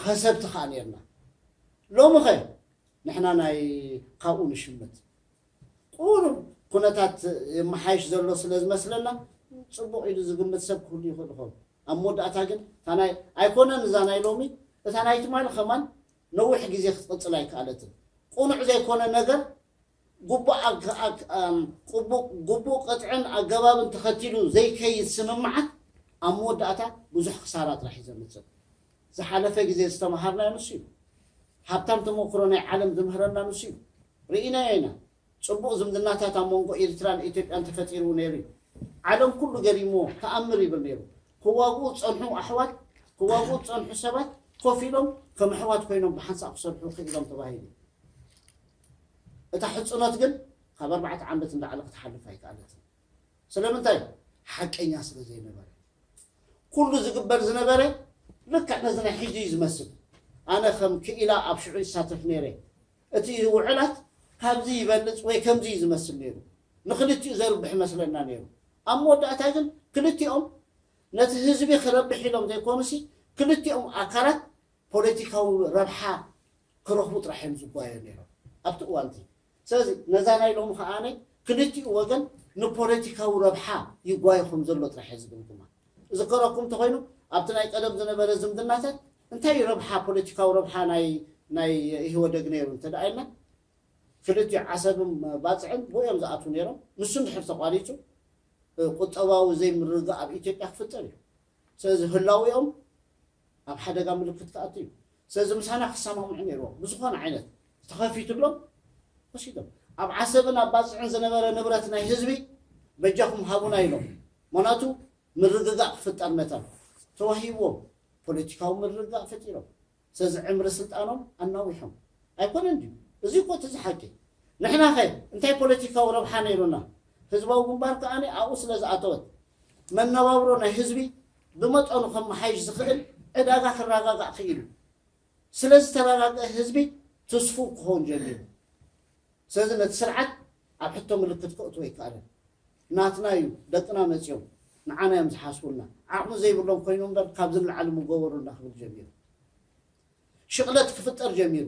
ከሰብቲ ከዓ ነርና። ሎሚ ኸ ንሕና ናይ ካብኡ ንሽምት ቁሩብ ኩነታት የመሓይሽ ዘሎ ስለ ዝመስለና ፅቡቕ ኢሉ ዝግምት ሰብ ክህሉ ይኽእል ይኸውን። ኣብ መወዳእታ ግን እታ ናይ ኣይኮነን እዛ ናይ ሎሚ እታ ናይ ትማሊ ከማን ነዊሕ ግዜ ክትቕፅል ኣይከኣለትን። ቁኑዕ ዘይኮነ ነገር ግቡእ ኣግ- ኣግ- ኣም፣ ቅቡእ- ግቡእ ቅጥዕን ኣገባብን ተኸቲሉ ዘይከይድ ስምምዓት ኣብ መወዳእታ ብዙሕ ክሳራ ጥራሕ እዩ ዘምፅእ። ዝሓለፈ ግዜ ዝተምሃርናዮ ንሱ እዩ። ሃብታም ተመክሮ ናይ ዓለም ዝምህረና ንሱ እዩ። ርኢናዮ ኢና። ፅቡቕ ዝምድናታት ኣብ መንጎ ኤርትራን ኢትዮጵያን ተፈጢሩ ነይሩ እዩ። ዓለም ኩሉ ገሪምዎ ተኣምር ይብል ነይሩ። ክዋግኡ ዝፀንሑ ኣሕዋት፣ ክዋግኡ ዝፀንሑ ሰባት ኮፍ ኢሎም ከም ኣሕዋት ኮይኖም ብሓንሳእ ክሰርሑ ክኢሎም ተባሂሉ። እታ ሕፅኖት ግን ካብ ኣርባዕተ ዓመት እንዳዕለ ክትሓልፍ ኣይከኣለትን። ስለምንታይ? ሓቀኛ ስለ ዘይነበረ። ኩሉ ዝግበር ዝነበረ ልክዕ ነዚ ናይ ሕጂ እዩ ዝመስል። ኣነ ከም ክኢላ ኣብ ሽዑ ይሳተፍ ነይረ። እቲ ውዕላት ካብዚ ይበልፅ ወይ ከምዚ እዩ ዝመስል ነይሩ። ንክልቲኡ ዘርብሕ ይመስለና ነይሩ። ኣብ መወዳእታ ግን ክልቲኦም ነቲ ህዝቢ ክረብሕ ኢሎም ዘይኮኑሲ ክልቲኦም ኣካላት ፖለቲካዊ ረብሓ ክረኽቡ ጥራሕ እዮም ዝጓየዩ ነይሮም ኣብቲ እዋንቲ። ስለዚ ነዛ ናይ ሎሚ ከዓነ ክልቲኡ ወገን ንፖለቲካዊ ረብሓ ይጓየ ከም ዘሎ ጥራሕ እየ ዝግምግማ። ዝከረኩም እንተኮይኑ ኣብቲ ናይ ቀደም ዝነበረ ዝምድናታት እንታይ ረብሓ፣ ፖለቲካዊ ረብሓ ናይ ናይ ኢህወደግ ነይሩ እንተ ደኣ ኢልና ክልቲኡ ዓሰብን ባፅዕን ብኡ እዮም ዝኣትዉ ነይሮም። ንሱ እንድሕር ተቋሪፁ ቁጠባዊ ዘይምርግጋእ ኣብ ኢትዮጵያ ክፍጠር እዩ። ስለዚ ህላዊኦም ኣብ ሓደጋ ምልክት ክኣቱ እዩ። ስለዚ ምሳና ክሰማምዑ ነይርዎም። ብዝኾነ ዓይነት ተኸፊቱሎም ወሲዶም። ኣብ ዓሰብን ኣብ ባፅዕን ዝነበረ ንብረት ናይ ህዝቢ በጃኹም ሃቡና ኢሎም። ምኽንያቱ ምርግጋእ ክፍጠር መታን ተዋሂብዎም። ፖለቲካዊ ምርግጋእ ፈጢሮም። ስለዚ ዕምሪ ስልጣኖም ኣናዊሖም። ኣይኮነን ድዩ? እዚ እኮ እቲ ዝሓቂ። ንሕና ኸ እንታይ ፖለቲካዊ ረብሓ ነይሩና? ህዝባዊ ግንባር ከኣ ኣብኡ ስለ ዝኣተወት መነባብሮ ናይ ህዝቢ ብመጠኑ ከመሓይሽ ዝኽእል ዕዳጋ ክረጋጋእ ክኢሉ። ስለ ዝተረጋግአ ህዝቢ ትስፉው ክኸውን ጀሚሩ። ስለዚ ነቲ ስርዓት ኣብ ሕቶ ምልክት ከእትዎ ኣይከኣለን። ናትና እዩ፣ ደቅና መፂኦም ንዓና እዮም ዝሓስቡልና። ዓቕሚ ዘይብሎም ኮይኑ እምበር ካብዚ ንላዕሊ ምገበሩልና ክብል ጀሚሩ። ሽቕለት ክፍጠር ጀሚሩ።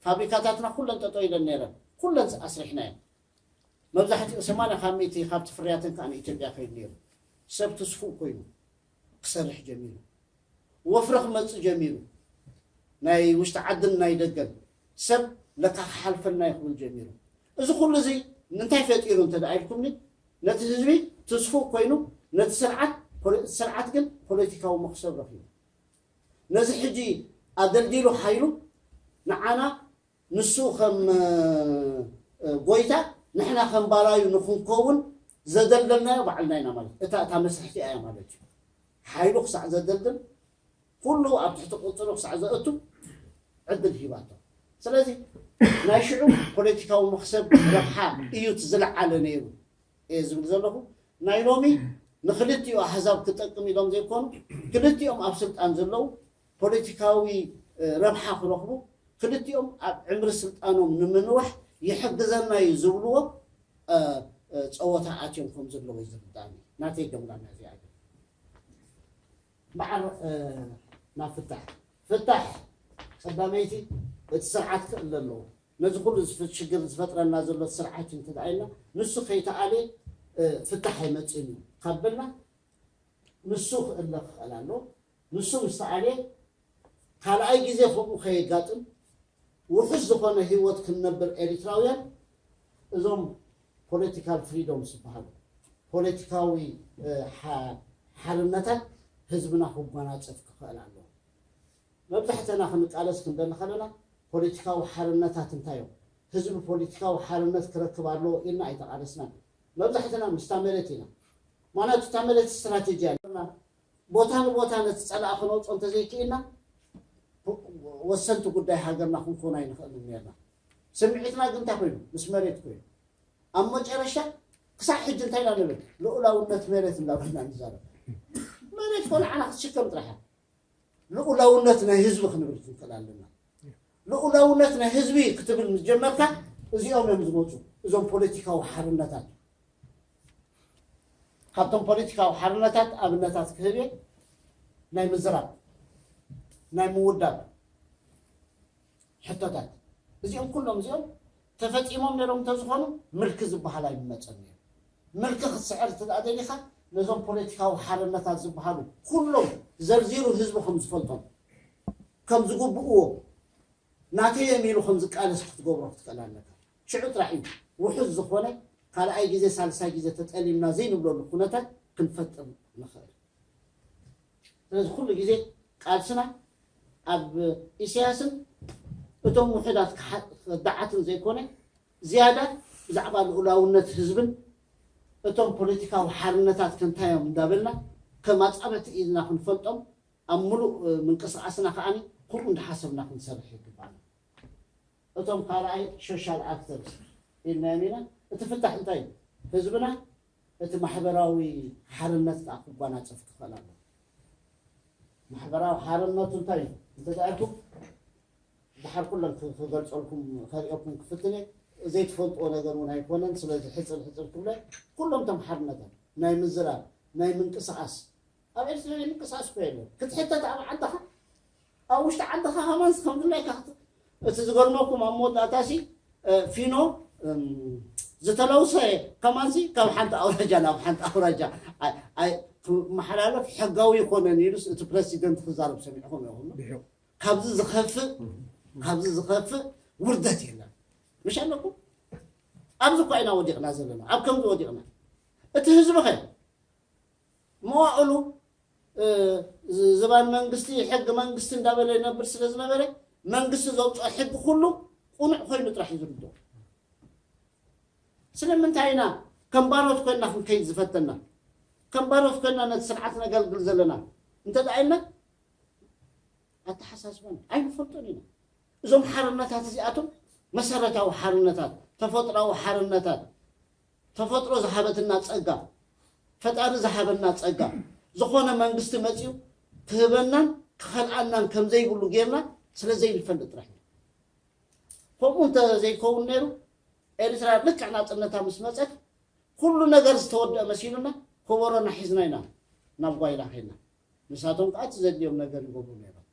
ፋብሪካታትና ኩለን ጠጠው ኢለን ነይረን፣ ኩለን ኣስሪሕናየን። መብዛሕትኡ ሰማንያ ካብ ሚእቲ ካብቲ ፍርያተን ከዓ ንኢትዮጵያ ከይዱ ነይሩ። ሰብ ትስፉው ኮይኑ ክሰርሕ ጀሚሩ። ወፍሪ ክመፅእ ጀሚሩ። ናይ ውሽጢ ዓድን ናይ ደገን ሰብ ለካ ክሓልፈልና እዩ ክብል ጀሚሩ። እዚ ኩሉ እዚ ንምንታይ ፈጢሩ እንተ ደኣ ኢልኩምኒ፣ ነቲ ህዝቢ ትስፉው ኮይኑ ነቲ ስርዓት፣ ፖለ- ስርዓት ግን ፖለቲካዊ መኽሰብ ረኺቡ። ነዚ ሕጂ ኣደልዲሉ ሓይሉ ንዓና ንሱ ከም እ፣ እ፣ ጎይታ ንሕና ከም ባራዩ ንክንከውን ዘደልደልናዮ ባዕልና ኢና ማለት እታ እታ መስርሕቲ እያ ማለት እዩ። ሓይሉ ክሳዕ ዘደልድል ኩሉ ኣብ ትሕቲ ቁፅሩ ክሳዕ ዘእቱ ዕድል ሂባቶ። ስለዚ ናይ ሽዑ ፖለቲካዊ መክሰብ ረብሓ እዩ እቲ ዝለዓለ ነይሩ እየ ዝብል ዘለኹ። ናይ ሎሚ ንክልቲኡ ኣህዛብ ክጠቅም ኢሎም ዘይኮኑ ክልቲኦም ኣብ ስልጣን ዘለዉ ፖለቲካዊ እ፣ ረብሓ ክረኽቡ ክልቲኦም ኣብ ዕምሪ ስልጣኖም ንምንዋሕ ይሕግዘና እዩ ዝብልዎ እ፣ እ፣ ፀወታ ኣትዮም ከም ዘለዉ እዩ ዝርዳእኒ። ናተይ ገምጋም እዚኣ ግን በዓል እ፣ ናብ ፍታሕ ፍታሕ ቀዳመይቲ እቲ ስርዓት ክእለ ኣለዎ። ነዚ ኩሉ ዝፍ- ሽግር ዝፈጥረና ዘሎ ስርዓት እዩ እንተ ደኣ ኢልና ንሱ ከይተኣልየ እ፣ ፍታሕ ኣይመፅእን እዩ ካብ በልና ንሱ ክእለ ክኽእል ኣለዎ። ንሱ ምስ ተኣልየ ካልኣይ ግዜ ከምኡ ከየጋጥም ውሑስ ዝኾነ ህይወት ክንነብር ኤሪትራውያን እዞም ፖለቲካል ፍሪዶምስ ዝበሃሉ ፖለቲካዊ ሓርነታት ህዝብና ክጓናፀፍ ክኽእል ኣለዎ። መብዛሕተና ክንቃለስ ክንደሊ ከለና ፖለቲካዊ ሓርነታት እንታይ እዮም፣ ህዝቢ ፖለቲካዊ ሓርነት ክረክብ ኣለዎ ኢልና ኣይተቃለስናን። መብዛሕተና ምስታ መሬት ኢና። ማናቱ እታ መሬት ስትራቴጂ ኣለና። ቦታ ንቦታ ነቲ ፀላእ ክነውፅኦ እንተዘይክኢልና ወሰንቲ ጉዳይ ሃገርና ክንኮን ኣይንኽእልን ነርና። ስምዒትና ግን እንታይ ኮይኑ? ምስ መሬት ኮይኑ። ኣብ መጨረሻ ክሳብ ሕጂ እንታይ ኢና ንብል? ልኡላውነት መሬት እንዳበልና ንዛረብ። መሬት ኮ ንዓና ክትሽከም ጥራሓ። ልኡላውነት ናይ ህዝቢ ክንብል ክንክእል ኣለና። ልኡላውነት ናይ ህዝቢ ክትብል ምስ ጀመርካ እዚኦም እዮም ዝመፁ፣ እዞም ፖለቲካዊ ሓርነታት። ካብቶም ፖለቲካዊ ሓርነታት ኣብነታት ክህብ እየ። ናይ ምዝራብ፣ ናይ ምውዳብ ሕቶታት እዚኦም ኩሎም እዚኦም ተፈፂሞም ነይሮም እንተዝኾኑ ምልኪ ዝበሃል ኣይምመፀን ነይሩ። ምልኪ ክትስዕር እንተ ደኣ ደሊኻ ነዞም ፖለቲካዊ ሓርነታት ዝበሃሉ ኩሎም ዘርዚሩ ህዝቢ ከም ዝፈልጦም ከም ዝግብእዎ ናተይ እዮም ኢሉ ከም ዝቃለስ ክትገብሮ ክትክእል ኣለካ። ሽዑ ጥራሕ እዩ ውሑስ ዝኾነ ካልኣይ ግዜ ሳልሳይ ግዜ ተጠሊምና ዘይንብለሉ ኩነታት ክንፈጥር ንኽእል። ስለዚ ኩሉ ግዜ ቃልስና ኣብ ኢሳያስን እቶም ውሑዳት ከዳዓትን ዘይኮነ ዝያዳ ብዛዕባ ልኡላውነት ህዝብን እቶም ፖለቲካዊ ሓርነታት ከንታዮም እንዳበልና ከም ኣጻብዕቲ ኢድና ክንፈልጦም ኣብ ምሉእ ምንቅስቃስና ከዓኒ ከምኡ እንዳሓሰብና ክንሰርሕ ይግባና። እቶም ካልኣይ ሶሻል ኣክተርስ ኢልናዮም ኢና። እቲ ፍታሕ እንታይ እዩ? ህዝብና እቲ ማሕበራዊ ሓርነት ከዓ ክጓናፀፍ ክኽእል ኣለዎ። ማሕበራዊ ሓርነቱ እንታይ እዩ እንተዳኣልኩም ድሓር ኩለን ክገልፀልኩም ከሪኦኩም ክፍትን እየ። ዘይትፈልጥዎ ነገር እውን ኣይኮነን። ስለዚ ሕፅር ሕፅር ክብለ ኩሎም እቶም ሓርነታት ናይ ምዝራብ ናይ ምንቅስቃስ ኣብ ኤርትራ ናይ ምንቅስቃስ እኮ የለን። ክትሕተት ኣብ ዓድኻ ኣብ ውሽጢ ዓድኻ ከማን ከምድላይካ እቲ ዝገርመኩም ኣብ መወዳእታ ሲ ፊኖ ዝተለውሰ ከማንሲ ካብ ሓንቲ ኣውራጃ ናብ ሓንቲ ኣውራጃ ክመሓላለፍ ሕጋዊ ይኮነን ኢሉስ እቲ ፕረሲደንት ክዛረብ ሰሚዕኩም ኢኹም። ካብዚ ዝኸፍእ ካብዚ ዝኸፍእ ውርደት የለን። ምሽ ኣለኩም ኣብዚ እኳ ኢና ወዲቕና ዘለና ኣብ ከምዚ ወዲቕና እቲ ህዝቢ ኸ መዋእሉ ዝባን መንግስቲ ሕጊ መንግስቲ እንዳበለ ይነብር ስለ ዝነበረ መንግስቲ ዘውፅኦ ሕጊ ኩሉ ቁኑዕ ኮይኑ ጥራሕ እዩ ዝርድኦ። ስለምንታይ ኢና ከም ባሮት ኮይና ክንከይድ ዝፈተና? ከም ባሮት ኮይና ነቲ ስርዓት ነገልግል ዘለና እንተ ደኣ ኢልና ኣተሓሳስባን ኣይንፈልጦን ኢና። እዞም ሓርነታት እዚኣቶም መሰረታዊ ሓርነታት፣ ተፈጥራዊ ሓርነታት፣ ተፈጥሮ ዝሃበትና ጸጋ፣ ፈጣሪ ዝሃበና ጸጋ ዝኾነ መንግስቲ መጺኡ ክህበናን ክኸልኣናን ከም ዘይብሉ ጌርና ስለ ዘይንፈልጥ ጥራሕ ኢና። ከምኡ እንተ ዘይከውን ነይሩ ኤርትራ ልክዕ ናጽነታ ምስ መጸት ኩሉ ነገር ዝተወደአ መሲሉና ከበሮና ሒዝና ኢና ናብ ጓይላ ኸይድና። ንሳቶም ከዓ እቲ ዘድልዮም ነገር ይገብሩ ነይሮም።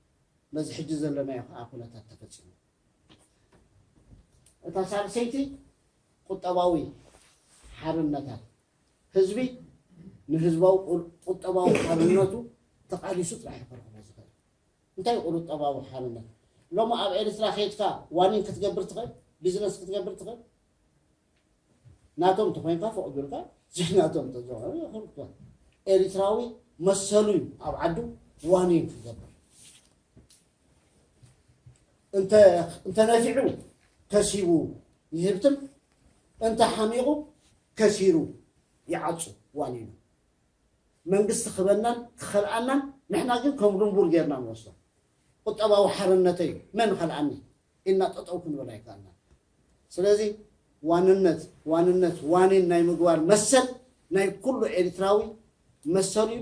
ነዚ ሕጂ ዘለናዮ ከዓ ኩነታት ተፈፂሙ። እታ ሳልሰይቲ ቁጠባዊ ሓርነታት ህዝቢ ንህዝባዊ ቁጠባዊ ሓርነቱ ተቃሊሱ ጥራሕ ይኸርክቦ ዝኽእል። እንታይ ቁጠባዊ ሓርነት? ሎሚ ኣብ ኤርትራ ከይድካ ዋኒን ክትገብር ትኽእል፣ ቢዝነስ ክትገብር ትኽእል። ናቶም ተኮይንካ ፈቕዱልካ ዘይናቶም ተዘኾነ ይኽልኩ። ኤርትራዊ መሰሉ እዩ ኣብ ዓዱ ዋኒን ክገብር። እንተ ነፊዑ ከሲቡ ይህብትም፣ እንተ ሓሚቑ ከሲሩ ይዓጹ ዋኒኑ። መንግስቲ ክበናን ክኸልኣናን ንሕና ግን ከም ሩምቡር ጌርና ንወስዶ። ቁጠባዊ ሓርነተይ መን ኸልኣኒ ኢልና ጠጠው ክንብል ኣይከኣልናን። ስለዚ ዋንነት ዋንነት ዋኒን ናይ ምግባር መሰል ናይ ኩሉ ኤርትራዊ መሰል እዩ።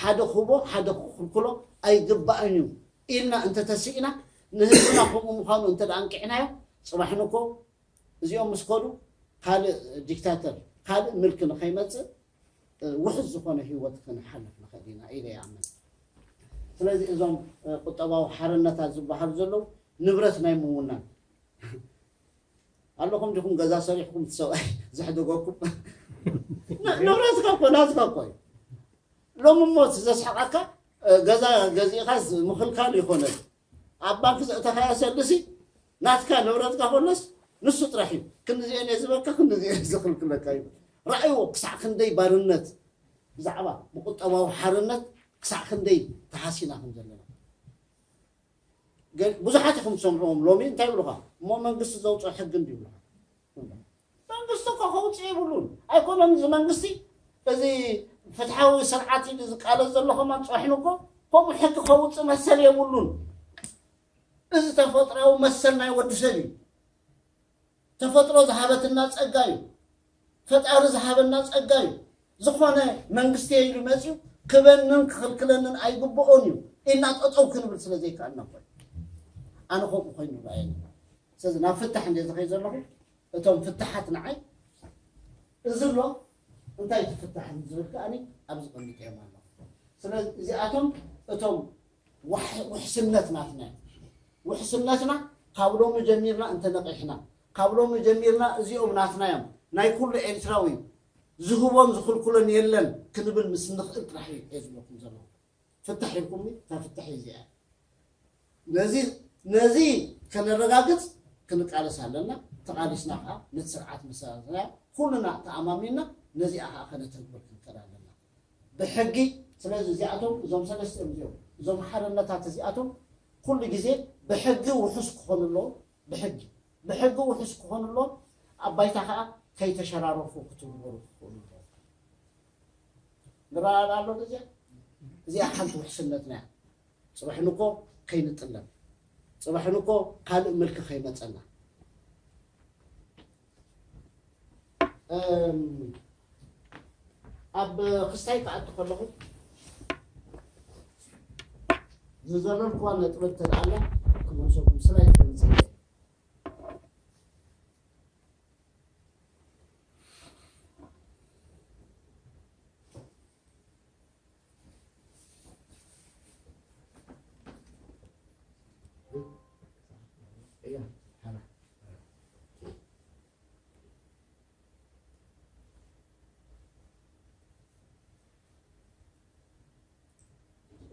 ሓደ ክህቦ ሓደ ክኽልክሎ ኣይግባእን እዩ ኢልና እንተተስኢና ንህዝብና ከምኡ ምዃኑ እንተ ደኣ ኣንቂሕናዮ ጽባሕ ንኮ እዚኦም ምስ ከዱ ካልእ ዲክታተር ካልእ ምልኪ ንኸይመጽእ ውሑስ ዝኾነ ህይወት ክንሓልፍ ንኽእል ኢና ኢለ ይኣምን። ስለዚ እዞም ቁጠባዊ ሓርነታት ዝበሃሉ ዘለዉ ንብረት ናይ ምውናን ኣለኹም ዲኹም ገዛ ሰሪሕኩም እቲ ሰብኣይ ዘሕደገኩም ንብረትካ እኮ ናትካ እኮ እዩ። ሎም እሞ እቲ ዘስሕቐካ ገዛ ገዚእኻ ምኽልካል ይኾነል ኣብ ባንክ ዘእተኻያ ሰልሲ ናትካ ንብረትካ ኮነስ ንሱ ጥራሕ እዩ ክንዚኤን እየ ዝበካ ክንዚኤን ዘኽልክለካ እዩ። ረኣይዎ ክሳዕ ክንደይ ባርነት ብዛዕባ ብቁጠባዊ ሓርነት ክሳዕ ክንደይ ተሃሲና ከም ዘለና። ገ- ብዙሓት ኢኹም ትሰምዕዎም ሎሚ እንታይ ይብሉኻ? እሞ መንግስቲ ዘውፅኦ ሕጊ እንዲ ይብሉኻ። መንግስቲ እኮ ከውፅእ የብሉን። ኣይኮነን እዚ መንግስቲ፣ እዚ ፍትሓዊ ስርዓት ኢሉ ዝቃለስ ዘሎ ከማን ፅባሕ ንግሆ ከምኡ ሕጊ ከውፅእ መሰል የብሉን። እዚ ተፈጥራዊ መሰል ናይ ወዲ ሰብ እዩ። ተፈጥሮ ዝሃበትና ፀጋ እዩ። ፈጣሪ ዝሃበና ፀጋ እዩ። ዝኾነ መንግስቲ ኢሉ መፅዩ ክበንን ክኽልክለንን ኣይግብኦን እዩ ኢልና ጠጠው ክንብል ስለ ዘይከኣልና እኮ እዩ። ኣነ ከምኡ ኮይኑ ይረኣየኒ። ስለዚ ናብ ፍታሕ እንደ ዝኸይ ዘለኹ እቶም ፍታሓት ንዓይ እዚ ኣሎ እንታይ እቲ ፍታሕ ዝብል ከኣኒ ኣብዚ ቀሚጠዮም ኣለኹ። ስለዚ እዚኣቶም እቶም ዋሕ- ውሕስነት ናትና እዩ። ውሕስነትና ካብ ሎሚ ጀሚርና እንተነቂሕና፣ ካብ ሎሚ ጀሚርና እዚኦም ናትና እዮም፣ ናይ ኩሉ ኤርትራዊ እዩ፣ ዝህቦን ዝኽልክሎን የለን ክንብል ምስ ንኽእል ጥራሕ እዩ እየ ዝብለኩም ዘለኹ። ፍታሕ ኢልኩምኒ፣ እታ ፍታሕ እዚኣ እያ። ነዚ ነዚ ከነረጋግጽ ክንቃለስ ኣለና። ተቓሊስና ከዓ ነቲ ስርዓት መሰረትና ኩልና ተኣማሚንና ነዚኣ ከዓ ከነተግብር ክንክእል ኣለና። ብሕጊ ስለዚ እዚኣቶም እዞም ሰለስቲኦም እዚኦም እዞም ሓርነታት እዚኣቶም ኩሉ ግዜ ብሕጊ ውሑስ ክኾኑ ኣለዎም። ብሕጊ ብሕጊ ውሑስ ክኾኑ ኣለዎም። ኣብ ባይታ ከዓ ከይተሸራረፉ ክትግበሩ ክኽእሉ ኣለዎም። ንረኣና ኣሎ እዚኣ እዚኣ ሓንቲ ውሕስነትና እያ። ፅባሕ ንኮ ከይንጥለም፣ ፅባሕ ንኮ ካልእ ምልኪ ከይመፀና። እም፣ ኣብ ክስታይ ክኣቱ ከለኹ ዝዘለልኩዋ ነጥቢ እንተደኣ ኣላ ክመልሰኩም ስላይድ ከምፅእ እየ።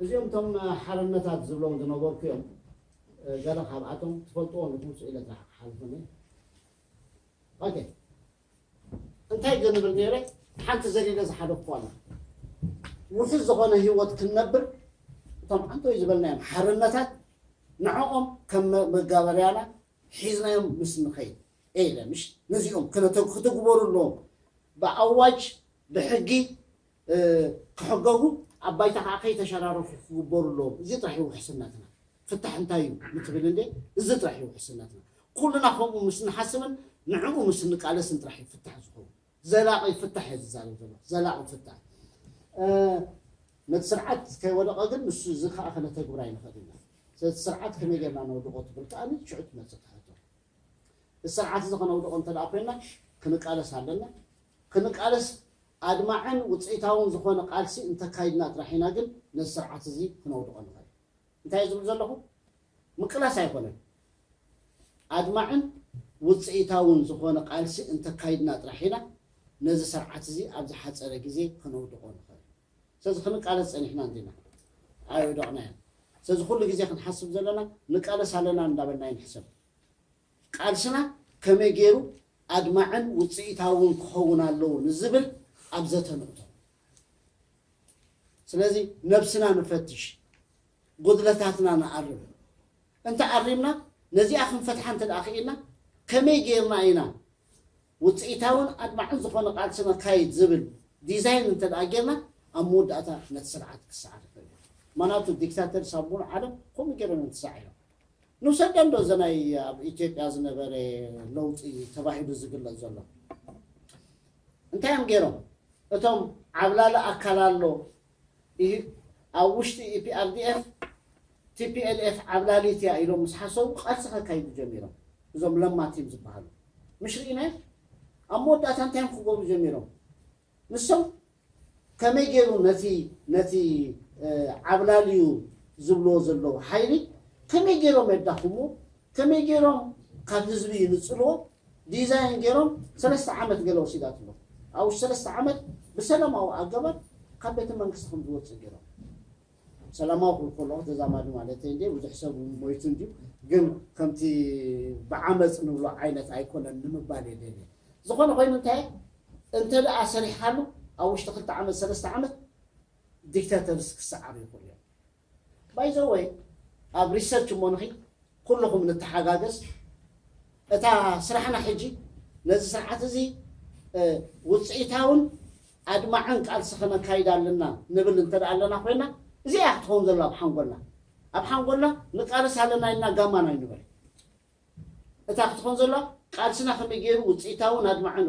እዚኦም እቶም ሓርነታት ዝብሎም ዝነበርኩ እዮም። ገለ ካብኣቶም ትፈልጥዎም ኢኹም፣ ስኢለ ጥራሕ ክሓልፉኒ። ኦኬ፣ እንታይ ገንብል ነይረ? ሓንቲ ዘሊለ ዝሓለፍኩ ኣላ። ውሑስ ዝኾነ ህይወት ክንነብር እቶም ዓንቶይ ዝበልናዮም ሓርነታት ንዕኦም ከም መ- መጋበርያና ሒዝናዮም ምስ ንኸይድ እየ ኢለ፣ ምሽ ነዚኦም ክነተ- ክትግበሩ ኣለዎም። ብኣዋጅ ብሕጊ እ፣ ክሕገጉ ኣብ ባይታ ከዓ ከይተሸራረፉ ክግበሩ ኣለዎም። እዚ ጥራሕ እዩ ውሕስነትና። ፍታሕ እንታይ እዩ ምትብል እንዴ? እዚ ጥራሕ እዩ ውሕስነትና። ኩልና ከምኡ ምስ ንሓስብን ንዕኡ ምስ ንቃለስን ጥራሕ እዩ ፍታሕ ዝኸውን። ዘላቒ ፍታሕ እየ ዝዛረብ ዘለኹ። ዘላቒ ፍታሕ። እ፣ ነቲ ስርዓት ከይወደቐ ግን ንሱ እዚ ከዓ ከነተግብር ኣይንኽእል ኢና። ስለዚ ስርዓት ከመይ ጌርና ነውድቖ ትብል ከዓ ሽዑ ትመፅእ ሕቶ። እዚ ስርዓት እዚ ከነውድቖ እንተ ደኣ ኮይንና ክንቃለስ ኣለና። ክንቃለስ ኣድማዕን ውፅኢታውን ዝኾነ ቃልሲ እንተካይድና ጥራሕ ኢና ግን ነዚ ስርዓት እዚ ክነውድቖ ንኽእል። እንታይ ዝብል ዘለኹ? ምቅላስ ኣይኮነን። ኣድማዕን ውፅኢታውን ዝኾነ ቃልሲ እንተካይድና ጥራሕ ኢና ነዚ ስርዓት እዚ ኣብ ዝሓፀረ ግዜ ክነውድቖ ንኽእል። ስለዚ ክንቃለስ ፀኒሕና እንዲና፣ ኣይወደቕናዮን። ስለዚ ኩሉ ግዜ ክንሓስብ ዘለና ንቃለስ ኣለና እንዳበልና ይንሕሰብ። ቃልስና ከመይ ገይሩ ኣድማዕን ውፅኢታውን ክኸውን ኣለዎ ንዝብል ኣብ ዘተ ንእቶ። ስለዚ ነብስና ንፈትሽ፣ ጉድለታትና ንኣርም። እንተ ኣሪምና ነዚኣ ክንፈትሓ እንተ ደኣ ክኢልና ከመይ ገይርና ኢና ውፅኢታውን ኣድማዕን ዝኾነ ቃልሲ ነካይድ ዝብል ዲዛይን እንተ ደኣ ጌርና ኣብ መወዳእታ ነቲ ስርዓት ክሰዓር ይኽእል እዩ። ማናቱ ዲክታተር ሳብ ሙሉእ ዓለም ከምኡ ገይሮም እዮም ተሳዒሮም። ንውሰደን ዶ እዘ ናይ ኣብ ኢትዮጵያ ዝነበረ ለውጢ ተባሂሉ ዝግለጽ ዘሎ እንታይ እዮም ገይሮም? እቶም ዓብላሊ ኣካል ኣሎ፣ ኢ- ኣብ ውሽጢ ኢፒኣርዲኤፍ ቲፒኤልኤፍ ዓብላሊት እያ ኢሎም ምስ ሓሰቡ ቃልሲ ከካይዱ ጀሚሮም። እዞም ለማ ቲም ዝበሃሉ ምሽ ርኢናዮ። ኣብ መወዳእታ እንታይ እዮም ክገብሩ ጀሚሮም? ንሶም ከመይ ገይሩ ነቲ ነቲ ዓብላልዩ ዝብልዎ ዘለዉ ሓይሊ ከመይ ገይሮም የዳኽምዎ፣ ከመይ ገይሮም ካብ ህዝቢ ይንፅልዎ ዲዛይን ገይሮም ሰለስተ ዓመት ገለ ወሲዳትሎም። ኣብ ውሽጢ ሰለስተ ዓመት ብሰላማዊ ኣገባብ ካብ ቤተ መንግስቲ ከም ዝወፅእ ገይሮም። ሰላማዊ ክብል ከለኹ ተዛማዲ ማለት እንደ ብዙሕ ሰብ ሞይቱ እንድዩ፣ ግን ከምቲ ብዓመፅ ንብሎ ዓይነት ኣይኮነን ንምባል እየ ደልየ። ዝኾነ ኮይኑ እንታይ እንተ ደኣ ሰሪሕካሉ ኣብ ውሽጢ ክልተ ዓመት ሰለስተ ዓመት ዲክታተርስ ክሰዓሩ ይኽእሉ እዮም። ባይዘወይ ኣብ ሪሰርች እሞ ንኺ ኩልኹም ንተሓጋገዝ። እታ ስራሕና ሕጂ ነዚ ስርዓት እዚ ውፅኢታውን ኣድማዕን ቃልሲ ከነካይድ ኣለና ንብል እንተ ኣለና ኮይና እዚኣ ክትኸውን ዘሎ ኣብ ሓንጎልና ኣብ ሓንጎልና ንቃልስ ኣለና ኢልና ጋማና ይንበል። እታ ክትኾን ዘላ ቃልስና ከመይ ገይሩ ውፅኢታውን ኣድማዕን